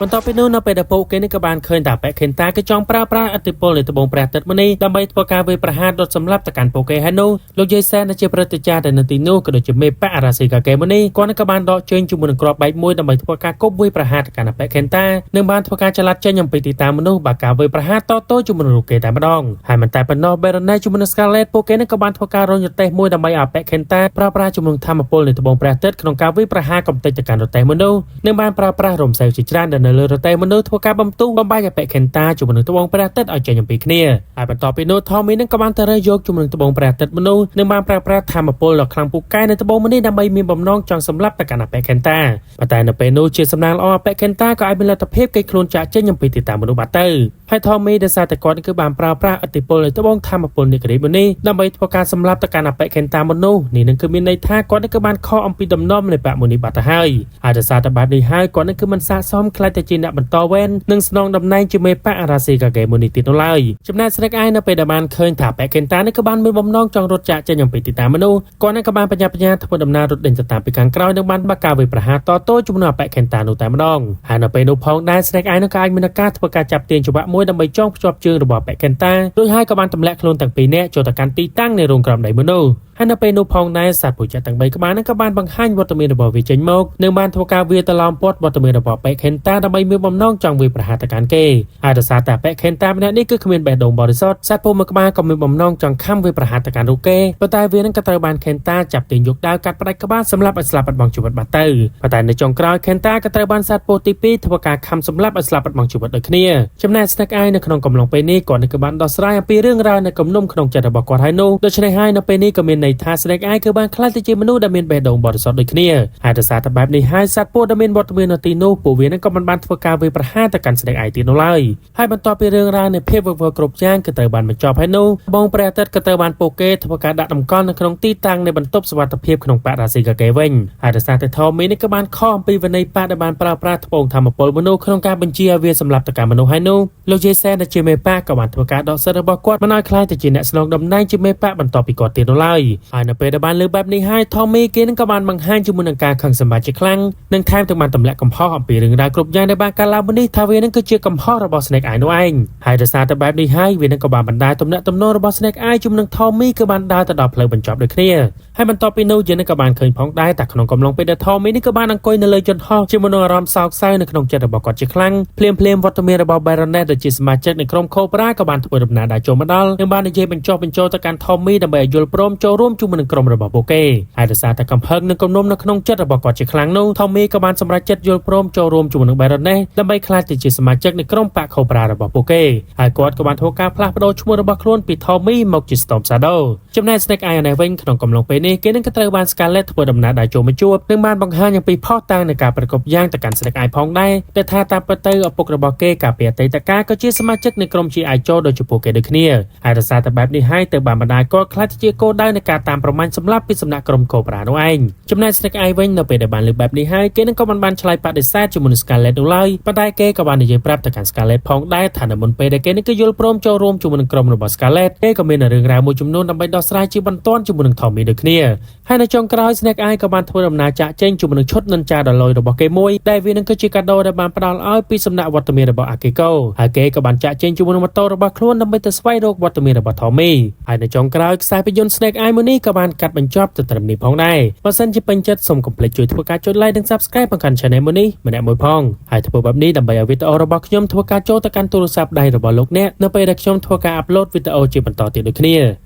Speaker 1: បន្ទាប់ពីនោះនៅពេលដែលពួកគេនេះក៏បានឃើញថាប៉ែខេនតាគឺចង់ប្រើប្រាស់ឥទ្ធិពលនៃត្បូងព្រះអាទិត្យមួយនេះដើម្បីធ្វើការវាយប្រហារដុតសម្លាប់ទៅកាន់ពួកគេហើយនោះលោកយាយសែនដែលជាព្រឹទ្ធាចារ្យដែលនៅទីនោះក៏ដូចជាមេបក្សអារ៉ាស៊ីកាកេមួយនេះគាត់នឹងក៏បានដកជើងជាមួយនឹងគ្រាប់បែកមួយដើម្បីធ្វើការគប់វាយប្រហារទៅកាន់ប៉ែខេនតានិងបានធ្វើការចល័តចេញអំពីទីតាំងមនុស្សបើការវាយប្រហារតតជាមួយនឹងរូបគេតែម្ដងហើយមិនតែប៉ុណ្ណោះ Baroness ជាមួយនឹង Scarlet ពួកគេនឹងក៏បានធ្វើការរុញរទេះមួយដើម្បីឲ្យប៉ែខេនតាប្រើប្រាស់ជាមួយនឹងធម្មពលនៃត្បូងព្រះអាទិត្យក្នុងការវាយប្រហារកំទេចទៅកាន់រទេះមនុស្សនិងបានប្រើប្រាស់រំសេវជាច្រើនដែលនៅលើរទេះមនុស្សធ្វើការបំទុះបំបែកឲ្យប៉ែខេនតាជាមួយនឹងត្បូងព្រះអាទិត្យឲ្យចេញអំពីគ្នាហើយបន្ទាប់ពីនោះ Tommy នឹងក៏បានទៅរើសយកជាមួយនឹងត្បូងព្រះអាទិត្យមនុស្សនិងបានប្រើប្រាស់ធម្មពលដ៏ខ្លាំងពូកែនៃត្បូងមួយនេះដើម្បីមានបំណងចង់សម្លាប់ទៅកាន់ប៉ែខេនតាប៉ុន្តែនៅពេលនោះជាសំណាងល្អប៉ែខេនតាក៏អាចមានលទ្ធភាពគេចខ្លួនចាក់ចេញអំពីទីតាំងមនុស្សបាត់ទៅហើយ Tommy ដោយសារតែគាត់គឺបានប្រើប្រាស់ឥទ្ធិពលនៃត្បូងធម្មពលនៃក្រីមួយនេះដើម្បីធ្វើការសម្លាប់ទៅកាន់ប៉ែខេនតាមនុស្សនេះនឹងគឺមានន័យថាគាត់នេះគឺបានខកអំពីដំណំនៃបាក់មួយនេះបាត់ទៅហើយហើយដោយសារតែបែបនេះហើយគាត់នេះគឺមិនស័ក្តិសមក្លាយទៅជាអ្នកបន្តវេននិងស្នងតំណែងជាមេបក្សអារ៉ាស៊ីកាហ្គេមួយនេះទៀតនោះឡើយចំណែក Snake Eye នៅពេលដែលបានឃើញថាប៉ែខេនតានេះគឺបានមានបំណងចង់រត់ចាក់ចេញអំពីទីតាំងមនុស្សគាត់នេះក៏បានបញ្ញាបញ្ញាធ្វើដំណើររត់ដេញទៅតាមពីខាងក្រោយនិងបានបាក់ការវាយប្រហារតទល់ជំនួសប៉ែខេនតានោះតែម្ដងហើយនៅពេលនោះផងដែរ Snake Eye នោះក៏អាចមានឱកាសធ្វើការចាប់ទាញច្បាក់មួយដើម្បីចងភ្ជាប់ជើងរបស់ប៉ែខេនតារួចហើយក៏បានទម្លាក់ខ្លួនទាំងពីរនាក់ចូលទៅកាន់ទីតាំងនៃរោងក្រោមដីមនុស្សហើយនៅពេលនោះផងដែរសត្វពូជទាំង3ក្បាលហ្នឹងក៏បានបង្ហាញវត្តមានរបស់វាចេញមកនិងបានធ្វើការវាយត្រឡោមព័ទ្ធវត្តមានរបស់ប៉ែខេនតាដើម្បីមានបំណងចង់វាយប្រហារទៅកាន់គេហើយដោយសារតែប៉ែខេនតាម្នាក់នេះគឺគ្មានបេះដូងបរិសុទ្ធសត្វពូមួយក្បាលក៏មានបំណងចង់ខំវាយប្រហារទៅកាន់រូបគេប៉ុន្តែវានឹងក៏ត្រូវបានខេនតាចាប់ទាញយកដាវកាត់ផ្ដាច់ក្បាលសម្លាប់ឲ្យស្លាប់បាត់បង់ជីវិតបាត់ទៅប៉ុន្តែនៅចុងក្រោយខេនតាក៏ត្រូវបានសត្វពូទី2ធ្វើការខំសម្លាប់ឲ្យស្លាប់បាត់បង់ជីវិតដូចគ្នាចំណែក Snake Eye នៅក្នុងកំឡុងពេលនេះគាត់នឹងក៏បានដោះស្រាយអំពីរឿងរ៉ាវនៅគំនុំក្នុងចិត្តរបស់គាត់ហើយនោះដូច្នេះហើយនៅពេលនេះក៏មានន័យថា Snake Eye គឺបានក្លាយទៅជាមនុស្សដែលមានបេះដូងបរិសុទ្ធដូចគ្នាហើយដោយសារតែបែបនេះហើយសត្វពស់ដែលមានវត្តមាននៅទីនោះពួកវានឹងក៏មិនបានធ្វើការវាយប្រហារទៅកាន់ Snake Eye ទៀតនោះឡើយហើយបន្ទាប់ពីរឿងរ៉ាវនៃភាពវឹកវរគ្រប់យ៉ាងគឺត្រូវបានបញ្ចប់ហើយនោះបងព្រះអាទិត្យក៏ត្រូវបានពួកគេធ្វើការដាក់តម្កល់នៅក្នុងទីតាំងនៃបន្ទប់សុវត្ថិភាពក្នុងបរិរាស៊ីកាគេវិញហើយដោយសារតែ Tommy នេះក៏បានខកអំពីវិន័យបក្សដែលបានប្រើប្រាស់ត្បូងធម្មពលមនុស្សក្នុងការបញ្ជាឲ្យវាសម្លាប់ទៅកាន់មនុស្សហើយនោះលោកយេសែនដែលជាមេបក្សក៏បានធ្វើការដកសិទ្ធិរបស់គាត់មិនឲ្យក្លាយទៅជាអ្នកស្នងតំណែងជាមេបក្សបន្ទាប់ពីគាត់ទៀតនោះឡើយហើយនៅពេលដែលបានលើបែបនេះហើយ Tommy គេនឹងក៏បានបង្ហាញជាមួយនឹងការខឹងសម្បារជាខ្លាំងនិងថែមទាំងបានទម្លាក់កំហុសអំពីរឿងរ៉ាវគ្រប់យ៉ាងដែលបានកើតឡើងមុននេះថាវានឹងគឺជាកំហុសរបស់ Snake Eye នោះឯងហើយដោយសារតែបែបនេះហើយវានឹងក៏បានបណ្ដាលទំនាក់ទំនងរបស់ Snake Eye ជាមួយនឹង Tommy គឺបានដើរទៅដល់ផ្លូវបញ្ចប់ដូចគ្នាហើយបន្ទាប់ពីនោះយើងនឹងក៏បានឃើញផងដែរតែក្នុងកំឡុងពេលដែល Tommy នេះក៏បានអង្គុយនៅលើយន្តហោះជាមួយនឹងអារម្មណ៍សោកសៅនៅក្នុងចិត្តរបស់គាត់ជាខ្លាំងភ្លាមភ្លាមវត្តមានរបស់ Baroness ដែលជាសមាជិកនៃក្រុម Cobra ក៏បានធ្វើដំណើរដើរចូលមកដល់និងបាននិយាយបញ្ចុះបញ្ចូលទៅកាន់ Tommy ដើម្បីឲ្យយល់ព្រមចូលរួមជាមួយនឹងក្រុមរបស់ពួកគេហើយដោយសារតែកំហឹងនិងគំនុំនៅក្នុងចិត្តរបស់គាត់ជាខ្លាំងនោះ Tommy ក៏បានសម្រេចចិត្តយល់ព្រមចូលរួមជាមួយនឹង Baroness ដើម្បីក្លាយទៅជាសមាជិកនៃក្រុមបក្ស Cobra របស់ពួកគេហើយគាត់ក៏បានធ្វើការផ្លាស់ប្ដូរឈ្មោះរបស់ខ្លួនពី Tommy មកជា Storm Shadow ចំណែក Snake Eye នេះវិញក្នុងកំឡុងពេលនេះគេនឹងក៏ត្រូវបាន Scarlet ធ្វើដំណើរដើរចូលមកជួបនិងបានបង្ហាញអំពីភស្តុតាងនៃការប្រកបយ៉ាងទៅកាន់ Snake Eye ផងដែរដែលថាតាមពិតទៅឪពុករបស់គេកាលពីអតីតកាលក៏ជាសមាជិកនៃក្រុម G.I. Joe ដូចជាពួកគេដូចគ្នាហើយដោយសារតែបែបនេះហើយទៅបានបណ្ដាលគាត់ក្លាយទៅជាគោលដៅនៃការតាមប្រមាញ់សម្លាប់ពីសំណាក់ក្រុម Cobra នោះឯងចំណែក Snake Eye វិញនៅពេលដែលបានលើបែបនេះហើយគេនឹងក៏មិនបានឆ្លើយបដិសេធជាមួយនឹង Scarlet នោះឡើយប៉ុន្តែគេក៏បាននិយាយប្រាប់ទៅកាន់ Scarlet ផងដែរថានៅមុនពេលដែលគេនឹងគឺយល់ព្រមចូលរួមជាមួយនឹងក្រុមរបស់ Scarlet គេក៏មានរឿងរ៉ាវមួយចំនួនដើម្បីដោះស្រាយជាបន្ទាន់ជាមួយនឹង Tommy ដូចគ្នាហើយនៅចុងក្រោយ Snake Eye ក៏បានធ្វើដំណើរចាក់ចេញជាមួយនឹងឈុតនិន្ចាដ៏លយរបស់គេមួយដែលវានឹងគឺជាកាដូដែលបានផ្ដល់ឲ្យពីសំណាក់វត្តមានរបស់ Akiko ហើយគេក៏បានចាក់ចេញជាមួយនឹងម៉ូតូរបស់ខ្លួនដើម្បីទៅស្វែងរកវត្តមានរបស់ Tommy ហើយនៅចុងក្រោយខ្សែភាពយន្ត Snake Eye មួយនេះក៏បានកាត់បញ្ចប់ទៅត្រឹមនេះផងដែរបើសិនជាពេញចិត្តសូមកុំភ្លេចជួយធ្វើការចុច like និង Subscribe មកកាន់ Channel មួយនេះម្នាក់មួយផងហើយធ្វើបែបនេះដើម្បីឲ្យវីដេអូរបស់ខ្ញុំធ្វើការចូលទៅកាន់ទូរស័ព្ទដៃរបស់លោកអ្នកនៅពេលដែលខ្ញុំធ្វើការ upload វីដេអូជាបន្តទៀតដូចគ្នា។